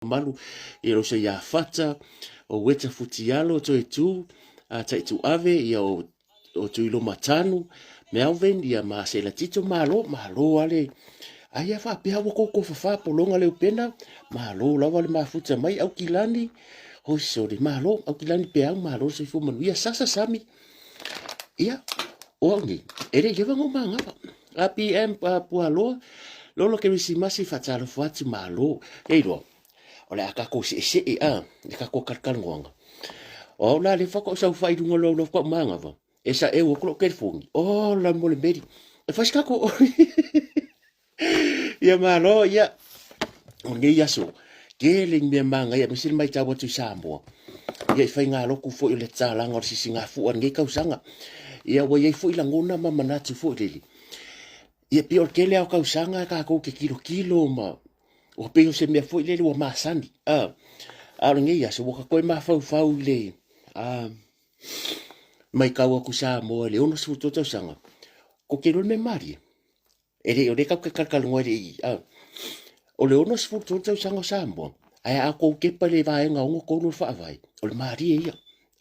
Malu ia lo se ia fata o weta futialo toe tu a tai tu ave ia o o Tuilo Matanu Melvin ia ma Sela Tito malo malo ale ai a faapea ua koko fafa polonga le upena malo lava le mafuta mai Aukilani hoi sole malo Aukilani peau malo soifua manuia sasa sami ia o au nei e le i leva na magava APM Pualoa Lolo Kerisimasi faatalofa atu malo e iloa o le a tatou seesee a le tatou talatalanoaga. O au la lea faatoa ou saofai i luga o le laulau faatoa ou manava, e saeu atu lou telefoni, ola mo le meli, e fai se tatou Ia malo, ia, o lenei aso, tele ni mea manaia, aemaise le matau atu i Samoa, ia i faigalotu foi o le tatalaga o le sisigafua i lenei tausaga. Ia ua i ai foi lagona ma manatu foi lele, ia pei o le tele lava o tausaga tatou te tilotilo ma Ua pei o se mea foi lele ua masani, a, a o lenei aso ua toe mafaufau i le a, maitau atu i Samoa i le 63 tausaga, ko te iloa le mea malie, e le o lea tatou te talatalanoa i le i, a, o le 63 tausaga o Samoa, ae a tou tepa i le vaega 63 o le Faavae, o le malie ia.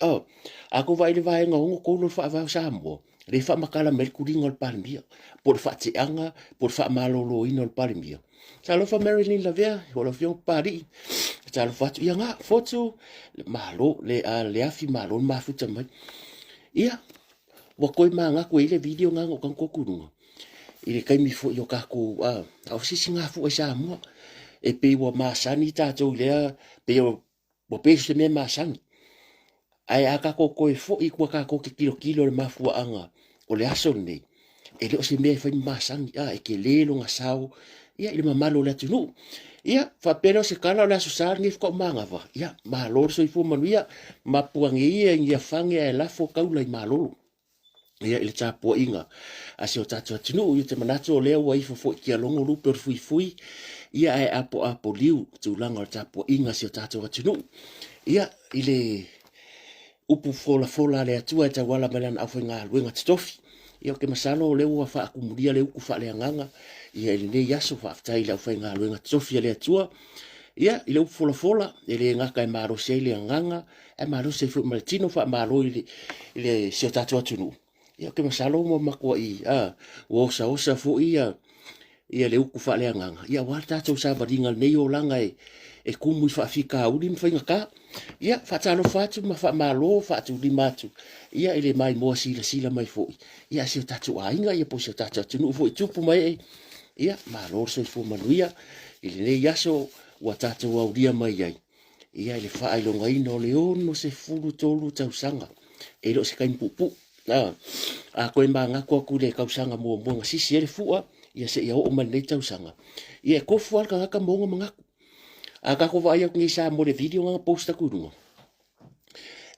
Oh, a tou vaai i le vaega 63 o le Faavae o Samoa, lea e faamatala mai ai le tuliga o le Palemia, po o le faateaga, po o le faamaloloina o le Palemia. Talofa Marilyn Lavea, o lau Afioga Papalii, talofa atu. Ia nga, Fotu, le malo, le, a, le afi malo le mafuta mai. Ia, ua toe manatu ai le video nga na ou tago atu i luga, i le taimi foi o tatou, a, a o se isi gafua i Samoa, e pei ua masani tatou i lea, pei o Ua pei o se mea masani. Ae a tatou toe foi i tua tatou te tilotilo i le mafuaaga o le aso lenei, e le o se mea e fai ma masani, a, e tele lona sao ia i le mamalu o le atunuu. Ia, faapea lea o se tala, o le Aso Sa lenei faatoa manava. Ia, malo le soifua manuia, mapu ane ia i Niafane ae lafo taula i Malolo. Ia, i le tapuaiga a si o tatou atunuu. Ia, ou te manatu o lea ua ifo foi i tialogo lupe o le fuifui, ia ae apoapo liu tulaga o le tapuaiga a si o tatou atunuu. Ia, i le upu folafola a le Atua e tauala mai lana aufaigaluega totofi. Ia, ou te masalo o lea ua faatumulia le utu faaleagaga ia i lenei aso. Faafetai i le aufaigaluega totofi a le Atua. Ia, i le upu folafola, e le gata e malosi ai le agaga, ae malosi ai foi ma le tino faamalo i le, i le si o tatou atunuu. Ia, ou te masalo ua matuai, a, ua osaosa foi ia, ia le utu faaleagaga, ia aua le tatou savaliga i lenei olaga e, e tumu i faafitauli ma faigata. Ia, faatalofa atu ma faamalo, faatulima atu, ia i le maimoa silasila mai foi, ia si o tatou aiga, ia po o si o tatou atunuu foi i tupu ma ee. Ia, malo le soifua manuia i lenei aso ua tatou aulia mai ai. Ia i le faailogaina o le 63 tausaga, e le o se taimi puupuu. A, a toe manatu atu i le tausaga muamua na sisi ai le fua, ia seia oo mai lenei tausaga, ia e tofu lava le tagata ma ona manatu. A tatou vaai atu nei i Samoa i le video na na post atu i luga,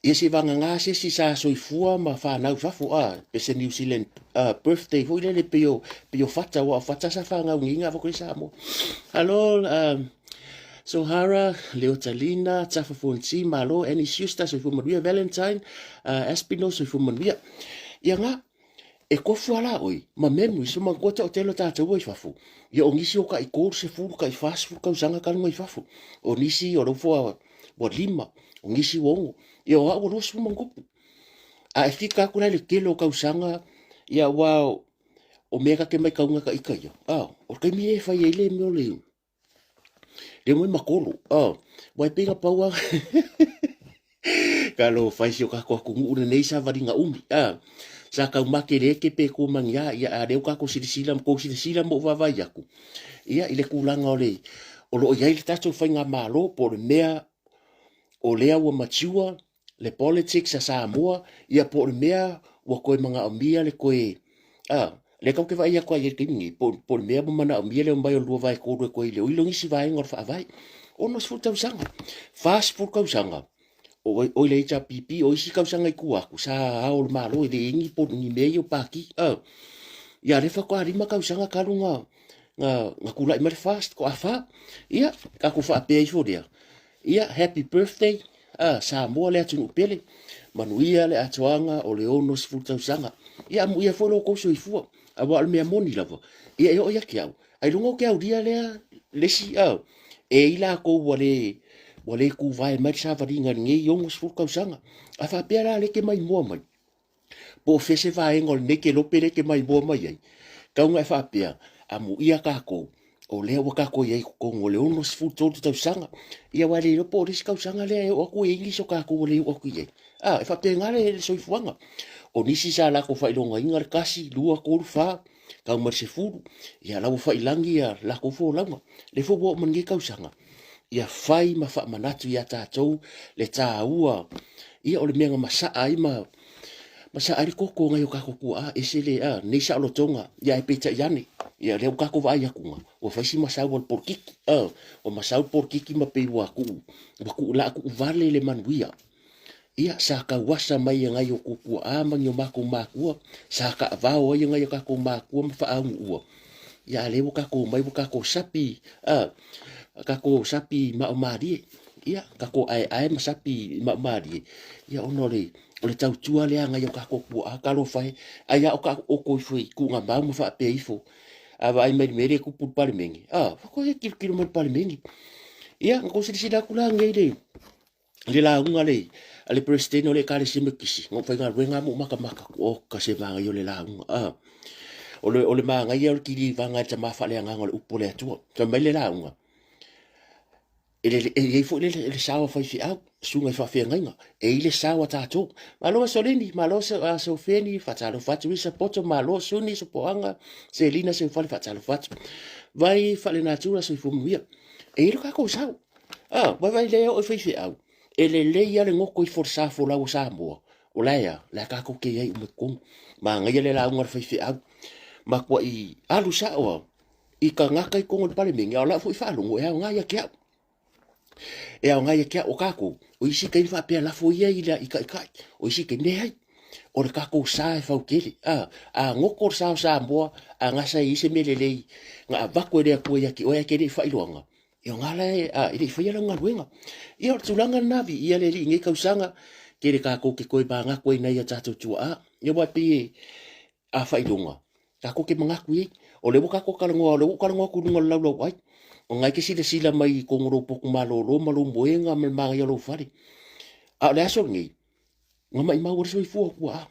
Ia se i vagana se isi sa soifua ma fanau i fafo, a, pe se New Zealand birthday foi lele pei o, pei o Fata, aua o Fata sa fanau nei na avatu ai Samoa. Hello, Sohara, Leotalina, Tafa Fonti, malo, Annie Schuster, soifua manuia, Valentine, Aspinall, soifua manuia. Ia nga, e kofu a la oi, ma memories, o manatua toatele o tatou ai fafo, ia o nisi o tai 30, tai 40 tausaga talu mai fafo, o nisi o lea ua ua lima, o nisi ua ono, ia o au ua 20 ma ona tupu. A e fika atu la i le tele o tausaga, ia aua o mea ta te maitauina ta ita ia, a, o le taimi lea e fai ai le mea o le, le moe makolo, a, aua e pei na pau lava Talofa e si o tatou atunuu lenei savaliga umi, a, sa taumate le eke pe tua ma ni a, ia a lea ua tatou silasila ma tou silasila ma ou vaavaai atu, ia i le tulaga o le, o lo o i ai le tatou faigamalo po o le mea o lea ua mature le politics a Samoa, ia po o le mea ua toe manaomia le toe, a, lea tatou te vaai atu ai i le taimi nei, po o le mea ua manaomia le omai o le 2/3 e toe iloilo nisi vaega o le Faavae. 60 tausaga, 40 tausaga o le HRPP, o isi tausaga i tua atu, sa ao o le Malo, e leai ni, ni mea ia o pati. Ia lea faatoa 5 tausaga talu na, na, na tulai mai le FAST, toa fa. Ia, tatou faapea ifo lea, ia, happy birthday, Samoa le atunuu pele, manuia le atoaga o le 60 tausaga. Ia, amuia foi lo outou soifua, aua o le mea moni lava, ia e oo ia te au, ailoga ou te aulia lea le isi, E i lakou ua le ua le kuvae mai le savaliga i lenei 60 tausaga. A faapea la lea e te maimoa mai, po o fea se vaega o lenei kelope lea e te maimoa mai ai, tau ina e faapea, amuia tatou, o lea ua tatou i ai i totonu o le 63 tausaga. Ia aua e le iloa po o le isi tausaga lea e oo atu e i ai nisi o tatou ua le oo atu i ai. A, e faapena le soifuaga. O nisi sa latou faailogaina le 1, 2, 3, 4, tau mai le 10, ia la ua faiilagi ia latou folauga. Lea foi ua oo mai lenei tausaga, ia fai ma faamanatu ia tatou le taua ia o le mea na masaa ai ma masaa ai le koko o nai o tatou tuaa, ese le a nei saolotoga, ia ae peitai ane, ia lea ua tatou vaai atu ua fai si masau o le polokiki, ua masau le polokiki ma pei ua tuu ua tuu laa tuu vale le manuia. Ia, sa tauasa mai e nai o tuatua'a ma ni o matou matua, sa taavao ai e nai o tatou matua ma faaunuua. Ia, a lea ua tatou omai ua tatou sapi, a, tatou sapi maomalie. Ia, tatou aeae ma sapi maomalie, ia ona o le, o le tautua lea a nai o tatou tuaa, talofa e, ai a o ka oko ifo i tuugamau ma faapea ifo, a vaai mai i le mea lea e tupu i le Palemene, a, faatoa e tilotilo mai i le Palemene. Ia, na tou silasila atu la nei i le, i le lauga a le, a le Peresetene o le Ekalesia Metotisi, na ou faigaluega lava ma ou matamata atu, oka se manaia o le lauga. A, o le, o le manaia o le kilivaga e le tama faaleagaga o le upu a le Atua. Fai mai le lauga, e, le, e i ai foi le, le sao a faifeau, susuga i faafeagaiga, e i le sao a tatou. Malo Solini, malo Sofeni, faatalofa atu Risa Poto, malo Suni, Sopoaga, Selina Seufale, faatalofa atu. Vai faalenatura, soifua manuia. E i ai lo tatou sao. Ah, vaivai lea oo i faifeau, e lelei lava le goto ifo o le sa folau o Samoa, o la e a, la e tatou te i ai uma i totonu. Manaia le lauga a le faifeau, matuai alu sao lava i tagata i totonu o le Palemene, a o lau foi faalogo e aoga ia te au. E aoga ia te au, o tatou, o isi taimi faapea lafo ia i, i taitai, o isi taimi leai. O le tatou sa e fautele. A, a goto le sa o Samoa, a gasa e i ai se mea lelei na avatu e le Atua ia te oe ae te le i faailoaga, E aoga la e, a, e le i faia lau galuega. Ia, o le tulaga lena, viia le Alii i nei tausaga, tele tatou te toe manatu ai i nai a tatou tuaa. Ia aua e pei e, a faailoga, tatou te manatu i ai. O lea ua tatou talanoa, o lea ua ou talanoa atu i luga o le laulauai, o lena e te silasila mai i totonu o lou potu malolo ma lou moega ma le manaia o lou fale. A o le aso lenei, na maimau ai le soifua o tuaa.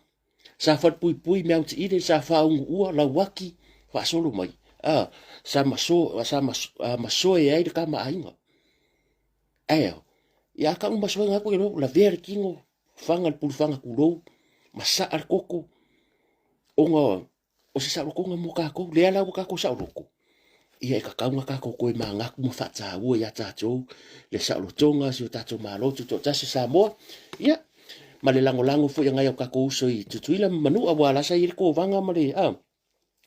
Sa falepuipui Mount Eden, sa faaunuua Lauaki faasolo mai, a, sa maso, sa mas, a, masoe ai le tama aiga. Ae a, ia a kau masoega aku ilo, lavea le tino, faga le pulufaga tulou, masaa le koko, ona o se saolotoga mo tatou, lea la ua tatou saoloto, ia e tatau ona tatou toe manatu ma faataua ia tatou le saolotoga, si o tatou Malo Tutoatasi o Samoa, ia, ma le lagolago foi a nai o tatou uso i Tutuila ma Manua, aua la sa i ai le kovaga ma le, a,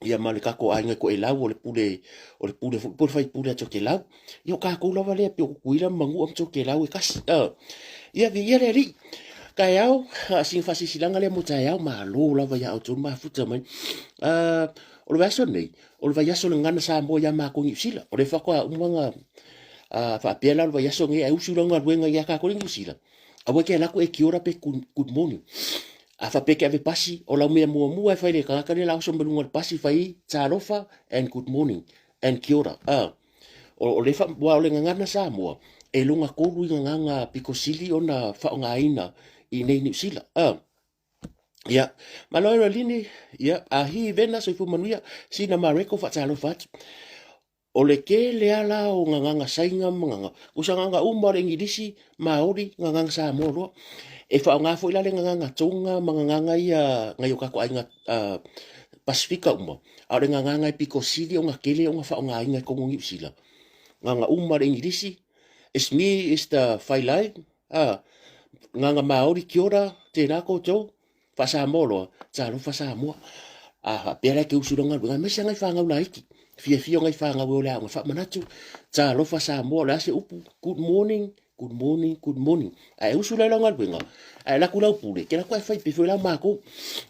ia ma le tatou aiga i Toelau, o le pule, o le pule foi po o le faipule a Tokelau. Ia o tatou lava lea pei o Tutuila ma Manua ma Tokelau e tasi. A, ia viia le Alii. Taeao, a sina faasilasilaga lea mo taeao, malo lava ia outou le mafuta mai. A, o le vaiaso lenei, o le vaiaso o le Gagana Samoa ia matou i Niu Sila. O lea faatoa uma ona faapea la o le vaiaso lenei ae usu lau galuega ia tatou i Niu Sila. Aua e te alu atu e kia ora pe good morning. A faapea e te ave pasi, o lau mea muamua e fai i le tagata lea la oso mai luga o le pasi, fai talofa and good morning and kia ora. A, o, o le fa, o le gagana Samoa, e loga tolu i gagana pito sili ona faaaogaina i nei Niu Sila. A, ia, malo e Roline, ia, ahi Vena, soifua manuia, Sina Mareko, faatalofa atu. O le tele lava la o gagana Saina ma gagana, tusa gagana uma o le Igilisi, Maori, gagana Samoa loa. E faaaoga foi la le gagana Tonga ma gagana ia nai o tatou aiga Pasifika uma, a o le gagana e pito sili ona tele ona faaaogaina i totonu o Niu Sila. Gagana uma o le Igilisi, it's me is the failai, gagana Maori, kia ora, tēnā koutou, Faa-Samoa loa, talofa Samoa. A faapea la e te usu i lau galuega, aemaise lava nai fanau laiti, fiafia o nai fanau e o le aoga, faamanatu, talofa Samoa, o le a se upu, good morning, good morning, good morning. Ae usu la i lau galuega, ae alu atu lau pule, ke alu atu ae fai pei foi la matou.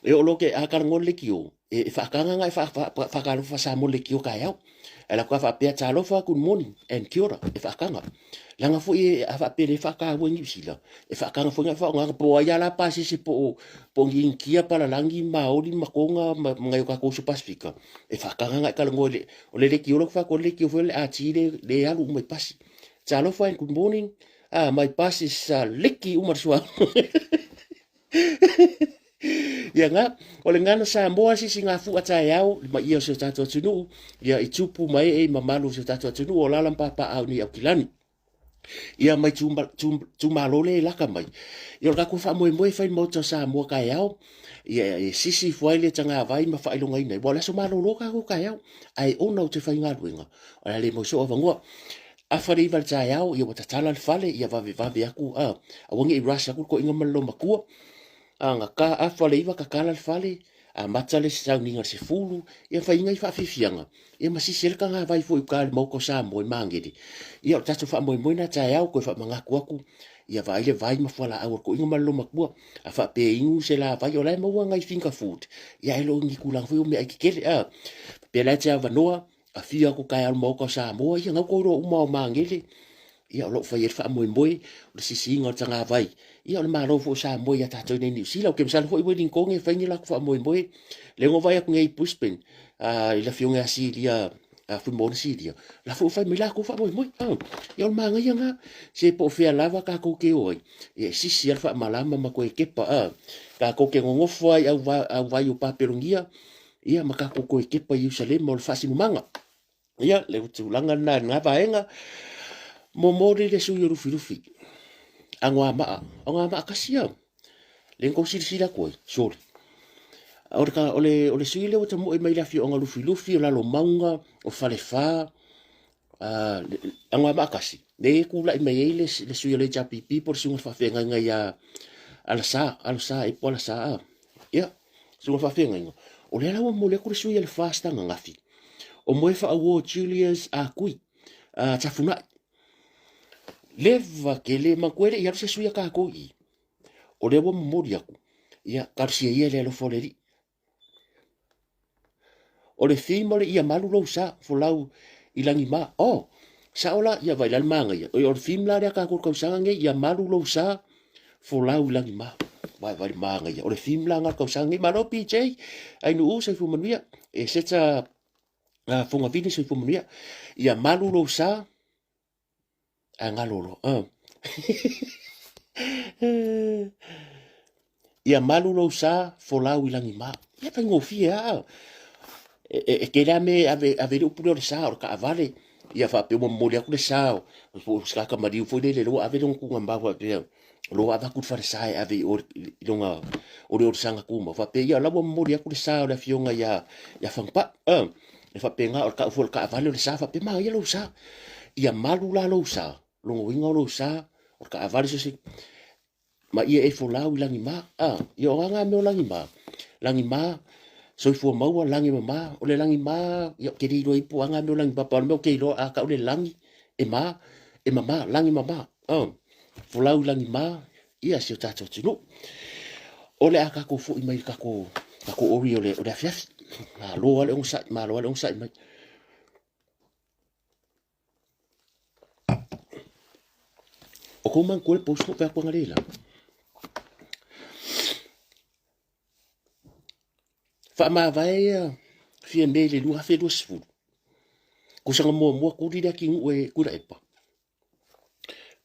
E oo loa ke a talanoa le leitio, e faataga na e faatalofa Samoa le leitio taeao. Ae alu atu lava faapea, talofa, good morning and kia ora, e faataga. Leaga foi a faapea le faataua i Niu Sila, e faataga foi na faaaogaga po o ai lava la pasese po o po o ni Initia, Palalagi, Maori ma Tonga ma nai o tatou uso Pasifika, e faataga na e talanoa i le, o le leitio la ou te fai atu o le leitio foi le AT le, le alu uma i pasi. Talofa and good morning. Ah, my bus is liki uma le suauu. Ia nga, o le ngana Samoa sisi ngā fua taeao, le maia o si o tātou atunuu, ia i tupu mai e i mamalu o si o tātou atunuu o lala mpapa au ni au kilani. Ia mai itumalo lea e laka mai. Ia o le tatou faamoemoe e fai le Maota o Samoa taeao, ia e sisi ifo ai le tagavai ma faailogaina ai. Aua o le aso malolo tatou taeao, ae ona ou te faigaluega, o le a le maua sou avanoa. Afa le 9 i le taeao, ia ua tatala le fale, ia vavevave atu, a, aua ne i rush atu le toeaina ma le loomatua. A na ta afa le 9 tatala le fale, amata le sauniga i le 10, ia fai nai faafiafiaga, ia ma sisi ai le tagavai foi i uta i le Maota o Samoa i Magele. Ia o le tatou faamoemoe lena taeao, toe faamanatu atu, ia vaai le vai ma fualaau a le toeaina ma le loomatua, a faapea e inu se lavai, o la e maua nai finger food, ia ae le o ni tulaga foi o meaai tetele, a. Faapea la e te avanoa, Afio atu taeao i le Maota o Samoa, ia gauta iloa uma o Magele, ia o lo o fai ai le faamoemoe, o le sisiina o le tagavai, ia o le Malo foi o Samoa ia tatou i inei i Niu Sila. Ou te masalo foi Wellington e fai ni latou faamoemoe. Lea na vaai atu nei i Brisbane, i le afioga ia Silia, Fuimaono Silia, la foi ua fai mai latou faamoemoe. Ia o le manaia lena, se po o fea lava tatou te o ai, ia e sisi lava le faamalama ma toe kepa, tatou te nonofo lava i auvai o Papelonia, ia ma tatou toe tepa i Ierusalema o le faasinomaga. Ia, le tulaga lena i lena vaega. Momoli le sui o Lufilufi, Anoamaa, Anoamaa tasi ia. Le na tou silasila atu ai, soli. O le, o le, o le sui lea ua tamoe mai le afioaga o Lufilufi, o Lalomauga, o Falefa, Anoamaa tasi, lea e tulai mai ai le, le sui o le HRPP po o le susuga i le faafeagaiga ia Alasa, Alasa, e po Alasa, a. Ia, susuga faafeagaiga, o lea la ua momoli atu le sui a le FAST ananafi, o Moefaauo Julius Akui, Tafunai. Leva tele, manatua e le i alu se sui a tatou i i. O lea ua momoli atu, ia, talosia ia le alofa o le Alii. O le theme o le ia malu lou sa, folau i lagi ma. Oh, sao la, ia vai la le manaia. O le theme la lea tatou tausaga nei, ia malu lou sa, folau i lagi ma. Vai vai le manaia. O le theme la ngā tausaga nei. Malo PJ, ai nuu soifua manuia. E seta uh, Fogavini soifua manuia. Ia malu lou sa, Ae galo loa. Uh. Ia malu lou sa, folau i lagi mā. Ia faigofie lava. E, e, e tele lava mea e ave, ave ai le upu lea o le sa, o le taavale. Ia faapea ua momoli atu le sa, o, o se tagata maliu foi lele, lea ua ave lona tuugamau faapea, o lea ua avatu le falesa e ave i o i lona oliolisaga tumau. Faapea ia, o la ua momoli atu le sa o le afioga ia, ia Fagupau. Uh. E faapena, o le tau foi o le taavale o le sa, faapea manaia lou sa. Ia malu la lou sa, lona uiga o lou sa, o le taavale so se, ma ia e folau i lagima. A, ia o a ngā mea o lagima? Lagima, soifua maua, lagi mama, o le lagima, ia ou te le iloa ipo a ngā mea o lagima, pau le mea ou te iloa, a tau le lagi, e ma, e mama, lagi mama, a, folau i lagima, ia si o tatou atunuu. O le a tatou foi mai le tatou, tatou ori o le, o le afiafi. Malo lava le onosai, malo lava le onosai mai. O kou manatua le post mo pe atu analeila. Faamavae ia Fiame i le 2020. Tausaga muamua kuli le atinuu e Tuilaepa.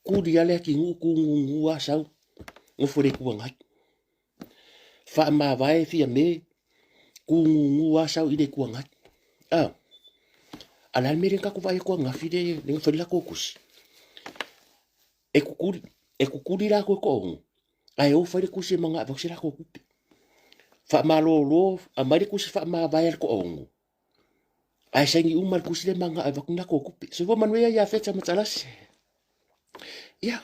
Kuli lava le atinuu tugugū lava sau, nofo i le Itu Agai. Faamavae Fiame, tugugū lava sau i le Itu Agai. A, a o le a le mea lea na tatou vaai atu ananafi lea na fai le latou tusi? E kukuli, e kukuli latou e toaono, ae o fai le tusi e manao e avatu se latou tupe. Faamalolo, aumai le tusi faamavae a le toaono, Ae saini uma le tusi lea manao e avatu ni latou tupe. Soifua manuia ia Feta Matalasi. Ia,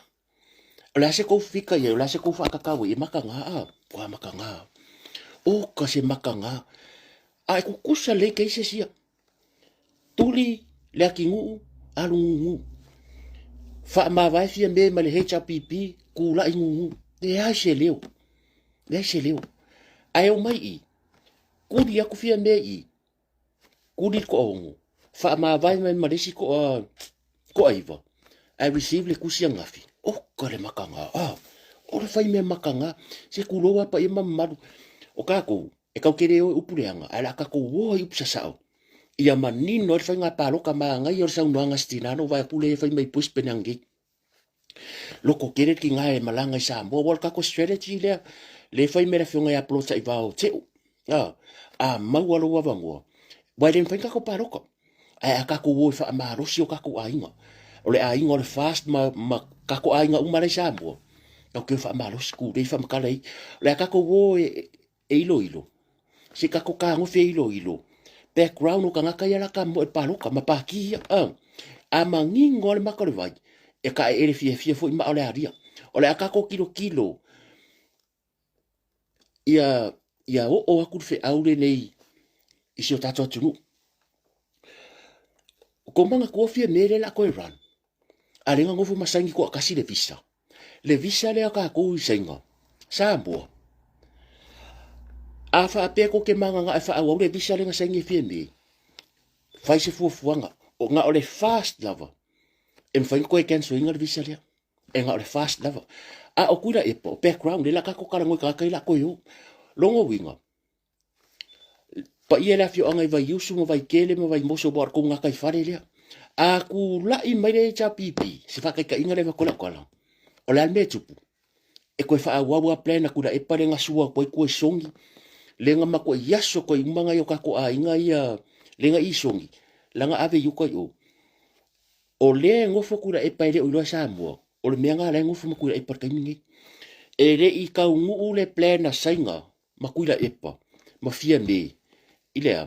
o le a se kou fika i ai, o le a se kou faakakau ai, e makaga a, kua makaga. Oka se makaga. A e kukusa lelei cases ia. Tuli le atinuu, alu gugu. Faamavae Fiame ma le HRPP, kula'i gugu. Leai se leo. Leai se leo. Ae omai i, Kuli atu Fiame i, kuli le toaono, faamavae mai ma le isi toa, toaiva, ae receive le tusi ananafi. Oka le makaga, ah, o le fai mea makaga, se tulou lava paia ma mamalu. O tatou, e tatou te le o i upu leaga, ae o le a tatou o ai i upu sasao. Ia manino ai le faiga paloka manaia o le saunoaga a si tina na ou vaai atu lea e fai mai i Brisbane ananei. Loko tele le tina e malaga i Samoa, aua o le tatou strategy lea, lea e fai mai e le afioga ia Polataivao Teo. A, a maua lou avanoa, aua e le mafai ona tatou palota. Ae a tatou o e faamalosi o tatou aiga, o le aiga o le FAST ma, ma tatou aiga uma la i Samoa, tatou te o e faamalosi, tulei faamatala i. O le a tatou o e, e iloilo, se i tatou tagofi e iloilo background o tagata ia la tamoe i le palota ma pati ia. A, a manino lava le mata o le vai, e taeele fiafia foi maa o le alia. O le a tatou tilotilo ia, ia oo atu le feau lenei i si o tatou atunuu. O kou manatua Fiame lea o le a toe run, a lea na nofo ma saini toatasi le visa. Le visa lea a tatou i Saina, Samoa. A faapea tou te manana e faaauau le visa lea na saini e Fiame, fai se fuafuaga, o na o le fast lava e mafai ona toe cancel ina le visa lea. E na o le fast lava. A o Tuilaepa, o background, lea o le a tatou talanoa i tagata ia o le a toe o. Lona uiga, paia i le afioaga i Vaiusu ma Vaitele ma Vaimoso aua o le tou gataifale lea. A tulai mai le HRPP, se faataitaiga lea e avatu ai lau tala, o le a le mea e tupu? E toe faaauau lava plan a Tuilaepa lea na sua atu ai tua i Sogi, lea na matuai aso atu ai uma nai o tatou aiga ia lea na i Sogi, la na ave i uta i o. O lea e nofo Tuilaepa e le o iloa e Samoa, o le mea lena la e nofo ma Tuilaepa i le taimi lenei. E le i taunuu le plan a Saina ma Tuilaepa ma Fiame i le a?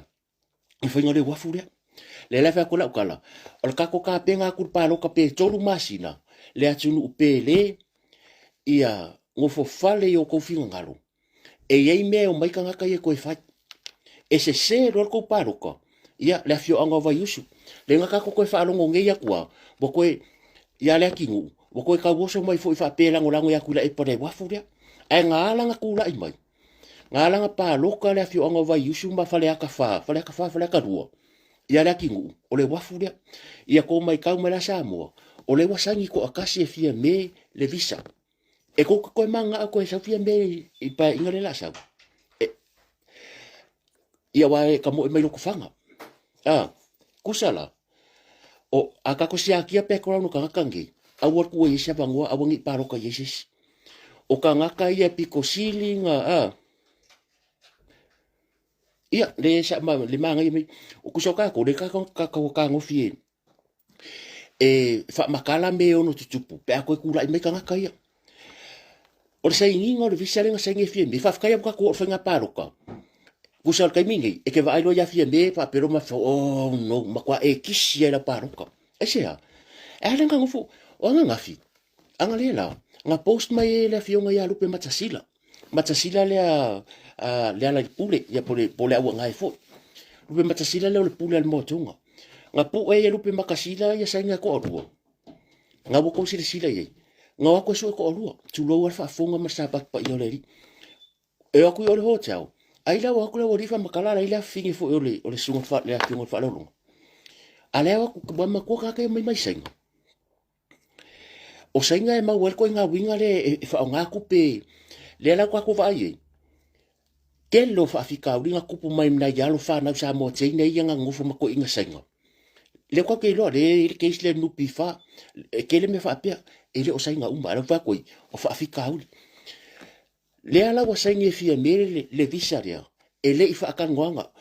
I le faiga o le uafu lea. Lea la e fai atu lau tala, o le tatou tapena atu i le palota pe 3 masina, le atunuu pele ia nofofale i o outou finagalo, e i ai mea e omai tagata ia e toe fai. E sese loa le tou palota, ia le afioaga o Vaiusu, lea na tatou toe faalogo nei atu lava, ua toe, ia Leatinuu, ua toe tauoso mai foi faapea e lagolago ia Tuilaepa i le uafu lea. Ae na ala ona tulai mai, na ala ona palota le afioaga o Vaiusu ma Faleata 4, Faleata 4, Faleata 2, ia Leatinuu, o le uafu lea. Ia tou matau mai la Samoa, o lea ua saini toatasi e Fiame le visa. E tou te toe mananao toe sau Fiame i le paeaiga lea o le a sau. E, ia aua e tamoe mai Lotofaga. A, tusa la, o, a tatou siakia background o tagata nei, aua le tuua i ai se avanoa, aua ne i palota i ai se isi. O tagata ia e pito sili na, a, ia, le, sa, ma, le manaia mai, o tusa o tatou, le tatou, tatou tagofi e, e faamatala mea e ono tutupu pe a toe tulai mai tagata ia. O le sainiga o le visa lea na saini e Fiame, faafetai lava tatou oo i le faiga palota. Tusa o le taimi nei, e te vaai loa ia Fiame faapea loa ma oh no, matua e kisi ai lau palota. Aisea? E ala na nofo, o ananafi, analeila, na post mai e le afioga ia Lupe Matasila. Matasila lea uh, le ala i pule, ia po le, po le auagae foi. Lupe Matasila lea o le pule a le Moatonga. Na pue e Lupe Matasila ia saini toalua. Na ua tou silasila i ai. Na o atu e sue toalua. Tulou a le faafofoga ma le sapatu paia o le alii. E o atu i o le hotel. Ai la o atu le aualii faamatala la i le afifine foi o le, o le susuga le afioga i le faaaloaloga. A lea o atu, ua matua tagata ia mai mai Saina. O Saina e maua ai le ituaiga uiga lea e faaaoga tupe lea la ua tatou vaai ai. Tele o faafitauli na tupu mai nai alo fanau Samoa teine ia na nonofo ma toeaiina Saina. Lea tatou te iloa, lea e i ai le case lea NPF, e tele mea faapea, e le o Saina uma, a o lea ua fai atu ai, o faafitauli. Lea la ua saini e Fiame le, le visa lea, e le i faatalanoaga.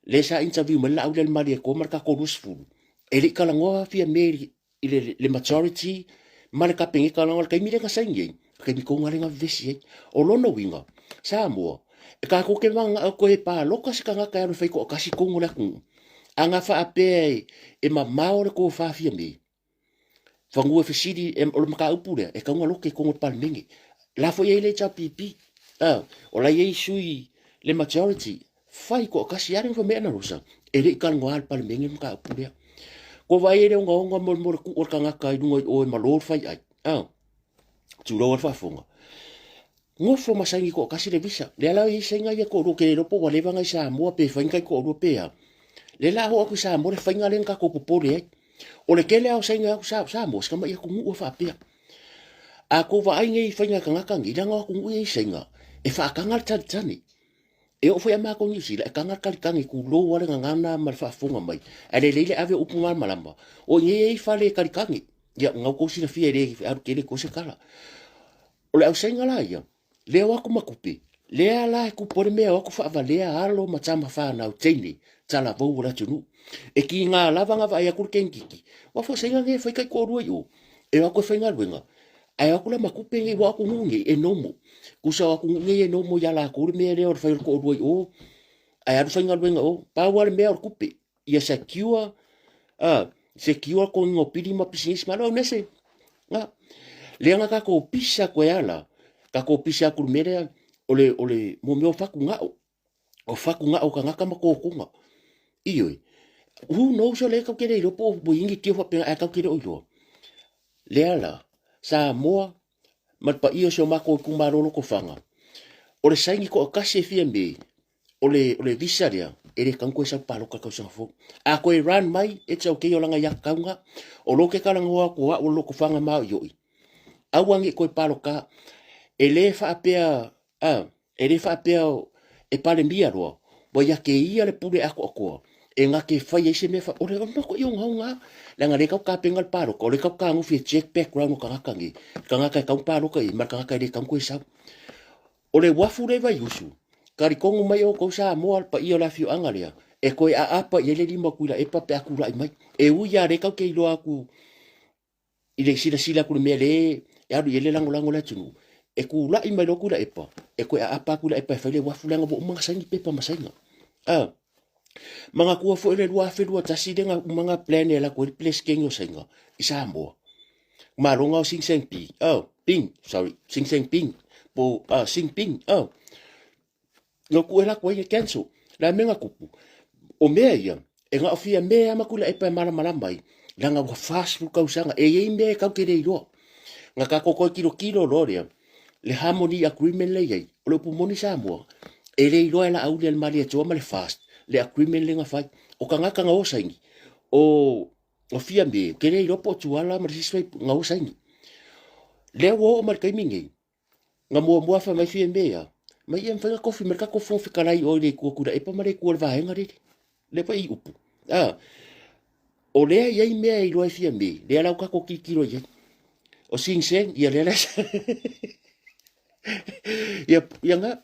Lea sa interview mai le Laauli a le Malietoa ma le tatou 20, e le i talanoa Fiame i le, le majority ma le Kapeneta leaga o le taimi lea na saini ai, o le taimi tonu lava lea na vevesi ai. O lona uiga, Samoa, e tatou te mananao toe palota se tagata e alu e fai toatasi tonu o le atunuu, a na faapea e, e mamao le tofa Fiame, Fanua e fesili, e, o le mataupu lea, e tatau ona lote i totonu o le Palemene. La foi e i ai le HRPP, ah, o la e i ai sui le majority, fai toatasi lava le fai mai ana rosa, e le i talanoa le Palemene le mataupu lea. Kua vaai ai le ogaoga mo le tuu o le tagata i luga i o e malo le fai ai. Ah, tulou a le faafofoga. Nofo ma saini toatasi le visa. Lea la e i ai saina ia toalua, ou te le iloa po ua leva ona i Samoa pe fai ni tai toalua pe a. Lea la oo atu i Samoa le faiga lea na tatou popole ai. O le tele lava o saina e o atu i Samoa, si tamai atunuu a faapea. A tou vaai nei i faiga a tagata nei, leaga o atunuu ia i saina, e faataga le talitane. E oo foi a makou i Niu Sila, e taga le kalikagi, tulou lava le gagana ma le faafofoga mai, ae lelei le ave o upu malamalama, o i nei e i ai fale e kalikagi. Ia, na outou silafia e le alu tele i tua se tala. O le ausaiga la ia, lea o atu ma tupe, lea la e tupu ai le mea o atu faavalea alo ma tama fanau teine talavou o le atunuu. E tiga lava na vaai atu le teinititi, aua foi o saiga nei e fai taitoalua i o, e o atu e faigaluega, ae o atu la ma tupe nei, ua o atunuu nei e nomo. Tusa o atunuu nei e nomo ia latou le mea lea o le fai o le toalua i o, ae alu faigaluega i o. Pau lava le mea o le tupe, ia secure, secure le totogiina o pili ma pisinisi malo au nese. Na, lea na tatou pisa atu ai lava la, tatou pisa atu i le mea lea, o le, o le, mo mea o fatugao. O fatugao o tagata ma totoga. Ioe. Who knows o lea tatou te le iloa po o ua i ai ni tio faapena ae tatou te le o iloa. Lea la, Samoa ma le paia o si o matou itumalo o Lotofaga, o le saini toatasi e fia me, o le, o le visa lea, e le tatau ona toe sau palota i le tausaga fou. A toe run mai, it's okay o lana iatau lena. O lo te talanoa atu o au o le Lotofaga maoioi, aua ne i toe palota. E le faapea, a, E le faapea e Palemia loa, ua ia te ia le pule atoatoa e na te fai ai se mea fa, o le matua ogaoga lava, leaga lea e tau tapena le palota, o lea e tau tagofi e check background o tagata nei, le tagata e tau palota i ai ma le tagata e le tau toe sau. O le uafu lea i Vaiusu, talitonu mai outou Samoa le paia o le afioaga lea, e toe aapa i ai le lima o Tuilaepa pe a tulai mai. E ui lava lea tatou te iloa atu i le silasila atu i le mea lea e alu i ai le lagolago o le atunuu, e tulai mai loa Tuilaepa, e toe aapa atu Tuilaepa e fai le uafu leaga ua uma ona saini pepa ma Saina. A, manatua foi le 2021 lea na uma ona plan e alu atu ai le Peresetene o Saina i Samoa. Malo na o Xi Jinping, oh, Ping, sorry, Xi Jinping, po Xi Jinping, oh. No ku e lako ai e cancel. Le a mea na tupu? O mea ia, e na o fia mea ama Tuilaepa e malamalama ai, leaga ua 40 tausaga, e i ai mea e tau te le iloa. Na tatou toe tilotilo loa lea, le harmony agreement lea e i ai, o le upu moni Samoa, e le iloa e Laauli a le Malietoa ma le FAST le agreement lea na fai. O tagata na o saini, o o Fiame, ou te le iloa po o Tuala ma le isi na o saini. Lea ua oo mai le taimi nei, Na muamua fai mai Fiame ia, mai ia mafai ona tofi mai le tatou Fofoga Fetalai o i le Itu a Tuilaepa ma le Itu a le Vaega lele. Lea foi i upu. A, o lea e i ai mea e iloa e Fiame, lea la ua tatou tilotilo i ai. O Sing Seng, ia lea la ia, ia nga,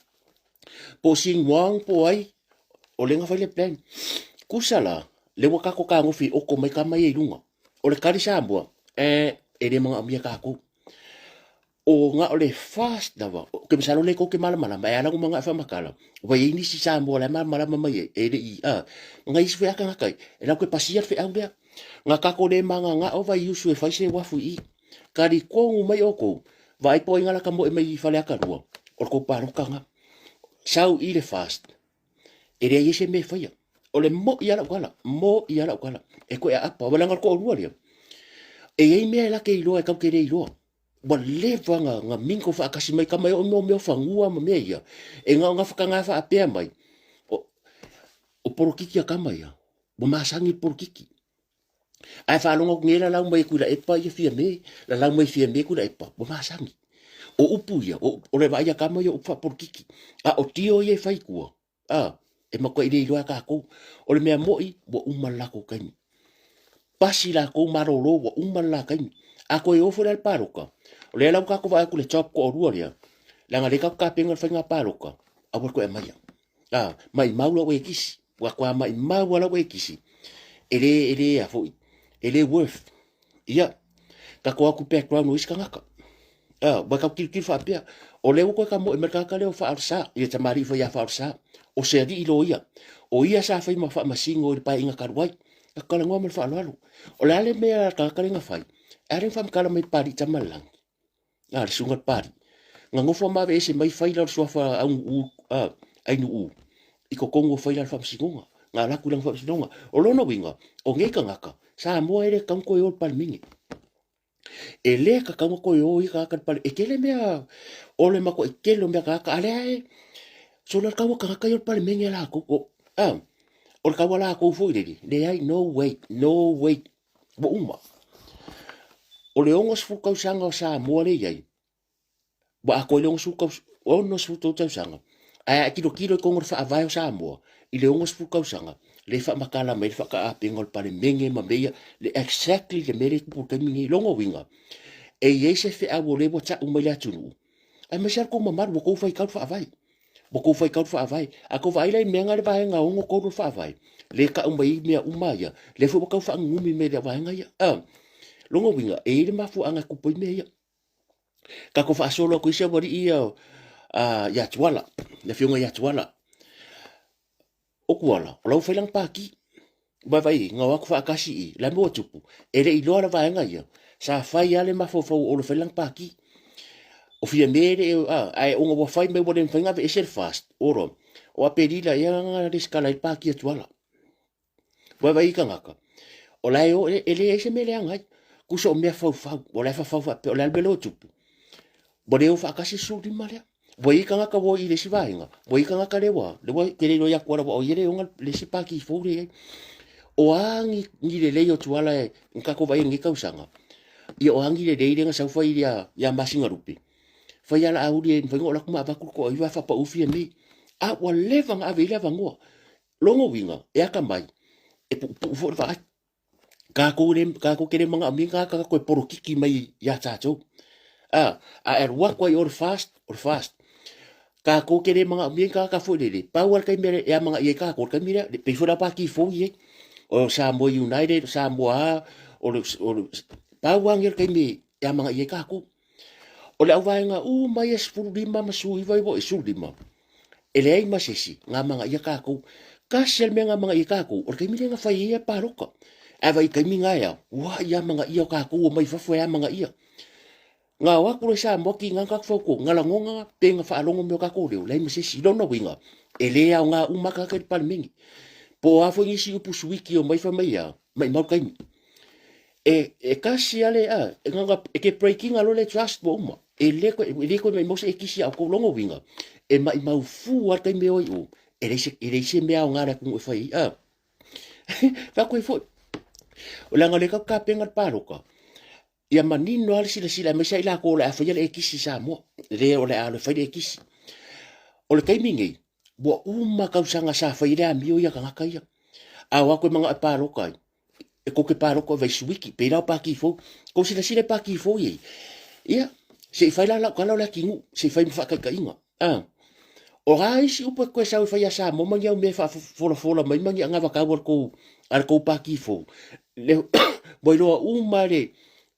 po o Sing Wong, po o ai, o lea na fai le plan. Kusa la, lea ua tatou tagofi e oko mai tama ia i luga. O le kali Samoa, eh, e le manaomia tatou. O na o le FAST lava, ou te masalo lea tou te malamalama, e ala ona manao e faamatala, ua i ai nisi Samoa la e malamalama mai ai, e le i, a, na isi foi a tagata e latou te pasia le feau lea. Na tatou le mananao Vaiusu e fai se uafu i i. Talitonu mai outou, vaai po o ai na lata moe mai i Faleata 2, o le tou palota na. Sau i le FAST, e leai ai se mea e faia. O le moi a lau tala, moi a lau tala, e toe aapa, ua leaga le toalua lea. E i ai mea e lake iloa e tatou te le iloa. Ua leva na, na mingle faatasi mai tama e oo mo mea o fanua ma mea ia. E na o gafakanga faapea mai, o, o polokiki a tama ia, ua masani le polokiki. Ae faalogo atu nei lalau mai e Tuilaepa ia Fiame, lalau mai Fiame Tuilaepa, ua masani. O upu ia, o, o le vaai a tama ia o upu faapolokiki. A o tio ia e fai i tua, a, e matuai le iloa e tatou. O le mea moi, ua uma le latou taimi. Pasi latou malolo, ua uma le la taimi. A toe o foi la i le palota, o lea la ua tatou vaai atu i le job toalua lea, leaga o lea tatou te tapena i le faiga palota, aua le toe aumaia. A, maimau lau ekisi, ua toa maimau lava lau ekisi, e le, e le a foi, e le worth. Ia, tatou atu background o isi tagata. A, ua tau tilotilo faapea, o lea ua toe tamoe mai le tagata lea o Faaolesa, ia tamalii foi ia Faaolesa, o se alii loia. O ia sa fai ma faamasino i le paeaiga talu ai. Tatou talanoa ma le faaaloalo. O le a le mea a le tagata lea na fai? E a le faamatala mai i le Papalii Tamalelagi? A, le susuga i le Papalii. Na nofo ma aveese mai faila o le suafa Aunuu, a, Ainuu i totonu o faila o le faamasinoga. Na alu atu i lana faamasinoga. O lona uiga, o nei tagata, Samoa e le tatau ona toe o i le Palemene. E le tatau ona toe o ia tagata i le Palemene. E tele mea, o le matuai tele o mea tagata, a lea e, solo le tau o tagata ia o le Palemene a latou. O, a, o le tau a latou foi lele, leai, no way, no way, ua uma. O le 60 tausaga o Samoa lea e i ai, ua atoa i le 63 tausaga. Ae a e tilotilo i totonu o le Faavae o Samoa i le 60 tausaga, lea e faamatala mai ai le faataapeina o le Palemene ma mea ia, le exactly le mea lea e tupu i le taimi lenei. Lona uiga, e i ai se feau o lea ua tau mai i le atunuu, aemaise lava le tou mamalu, ua outou faitau i le Faavae. Ua tou faitau le Faavae. A tou vaai la i mea na le vaega 63 o le Faavae, lea e tau mai ai mea uma ia, lea foi ua tau faanunumi mai e le vaega ia. A, lona uiga, e i ai le mafuaaga e tupu ai mea ia. Tatou faasolo atu i isi aualii ia ia Tuala, le afioga ia Tuala. O Tuala, o la ua fai lana pati. Vaavaai, na o atu faatasi i, la mea ua tupu, e le i iloa le vaega ia, sa fai lava le mafaufau o Olo e fai lana pati. O Fiame e le i, ae ona ua fai mai ua le mafai ona aveese le FAST, olo, o Aperila ea na resitala ai le pati a Tuala. Vaavaai i tagata, o la e o, e leai se mea e leaga ai. Tusa o mea faufau, o la e fafau faapea, o le a le mea lea ua tupu? Ua le o faatasi le 15 lea. Ua i ai tagata ua i le isi vaega, ua i ai tagata lea ua, lea ua tele iloa ia Tuala, aua o ia lea e ona le isi pati fou lea e i ai. O a ni, ni lelei o Tuala e, na tatou vaai i lenei tausaga, ia o a ni lelei lea na sau fai ia, ia Masinalupe, fai lava Laauli e mafai ona ou alu atu ma avatu le toaiva ae faapau Fiame. A ua leva ona ave i ai le avanoa. Lona uiga, e atamai, e puupuu foi le vaai. Tatou le, tatou te le manaomia ni tagata toe polokiki mai ia tatou. A, a e alu atu ai o le FAST, o le FAST. Tatou te le manaomia ni tagata foi lele, pau lava le taimi e amanaia ai tatou, o le taimi lea, e pei foi la Pati fou i ai. O Samoa United, o Samoa a, o le, o le, pau lava lenei o le taimi e amanaia ai tatou. O le auvaega uma ia 15 ma 19 i 15, e leai ma se isi na amanaia tatou. Tasi lava le mea na amanaia tatou, o le taimi lea na fai ai le palota. Ae vaai i taimi na e ao, ua i amanaia o tatou ua omai fafo e amanaia. Na o atu loa i Samoa tiga na tatou fautua, na lagona pe na faalogo mai o tatou leo, leai ma se isi. I lona uiga, e le aoga uma lava tagata i le Palemene. Po o a foi nisi upu suiti e omai fai mai e a, maimau le taimi. E, e tasi lava le, a, e, na, e te break ina loa le trust ua uma. E le toe, e le toe maimau se ekisi a outou. Lona uiga, e maimau fu lava le taimi e o ai o, e leai se, e leai se mea aoga a le atunuu e fai ai. A, fai atu ai foi, leaga o lea tatou te tapena le palota, ia manino lava le silasila aemaise lava i latou o le a faia le ekisi i Samoa, le o le a alu e fai le ekisi. O le taimi nei, ua uma tausaga sa fai ai le amio ia tagata ia. A o atu e manao e palota ai, e kou te palota i vaisuiki, pei la o pati fou. Kou silasila i pati fou i ai, ia, se i fai la lau tala o le atinuu, se i fai ma faataitaiga. A, o a isi upu e toe sau e fai ia Samoa ma ni au mea e faafolafola mai ma ni anavatau a le tou, a le tou pati fou, le, ua iloa uma e le,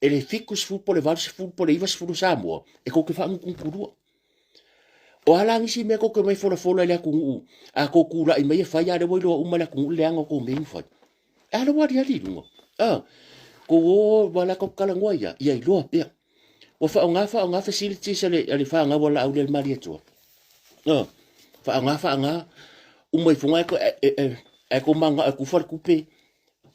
e le 70 po o le 80 po o le 90 o Samoa, e tou te faanutunutulua. O a la nisi mea tou te omai folafola i le atunuu, a tou tulai mai e fai, a lea ua iloa uma e le atunuu le leaga o tou mea ia na fai. E a la ua aliali i luga? A, tou o, aua o la tou te talanoa ia, ia iloa pea. Ua faaaoga faaaoga facilities a le, a le fanau a Laaulialemalietoa. A, faaaoga faaaoga, uma ifoga ae, e, e, ae tou mananao e tufa le tupe.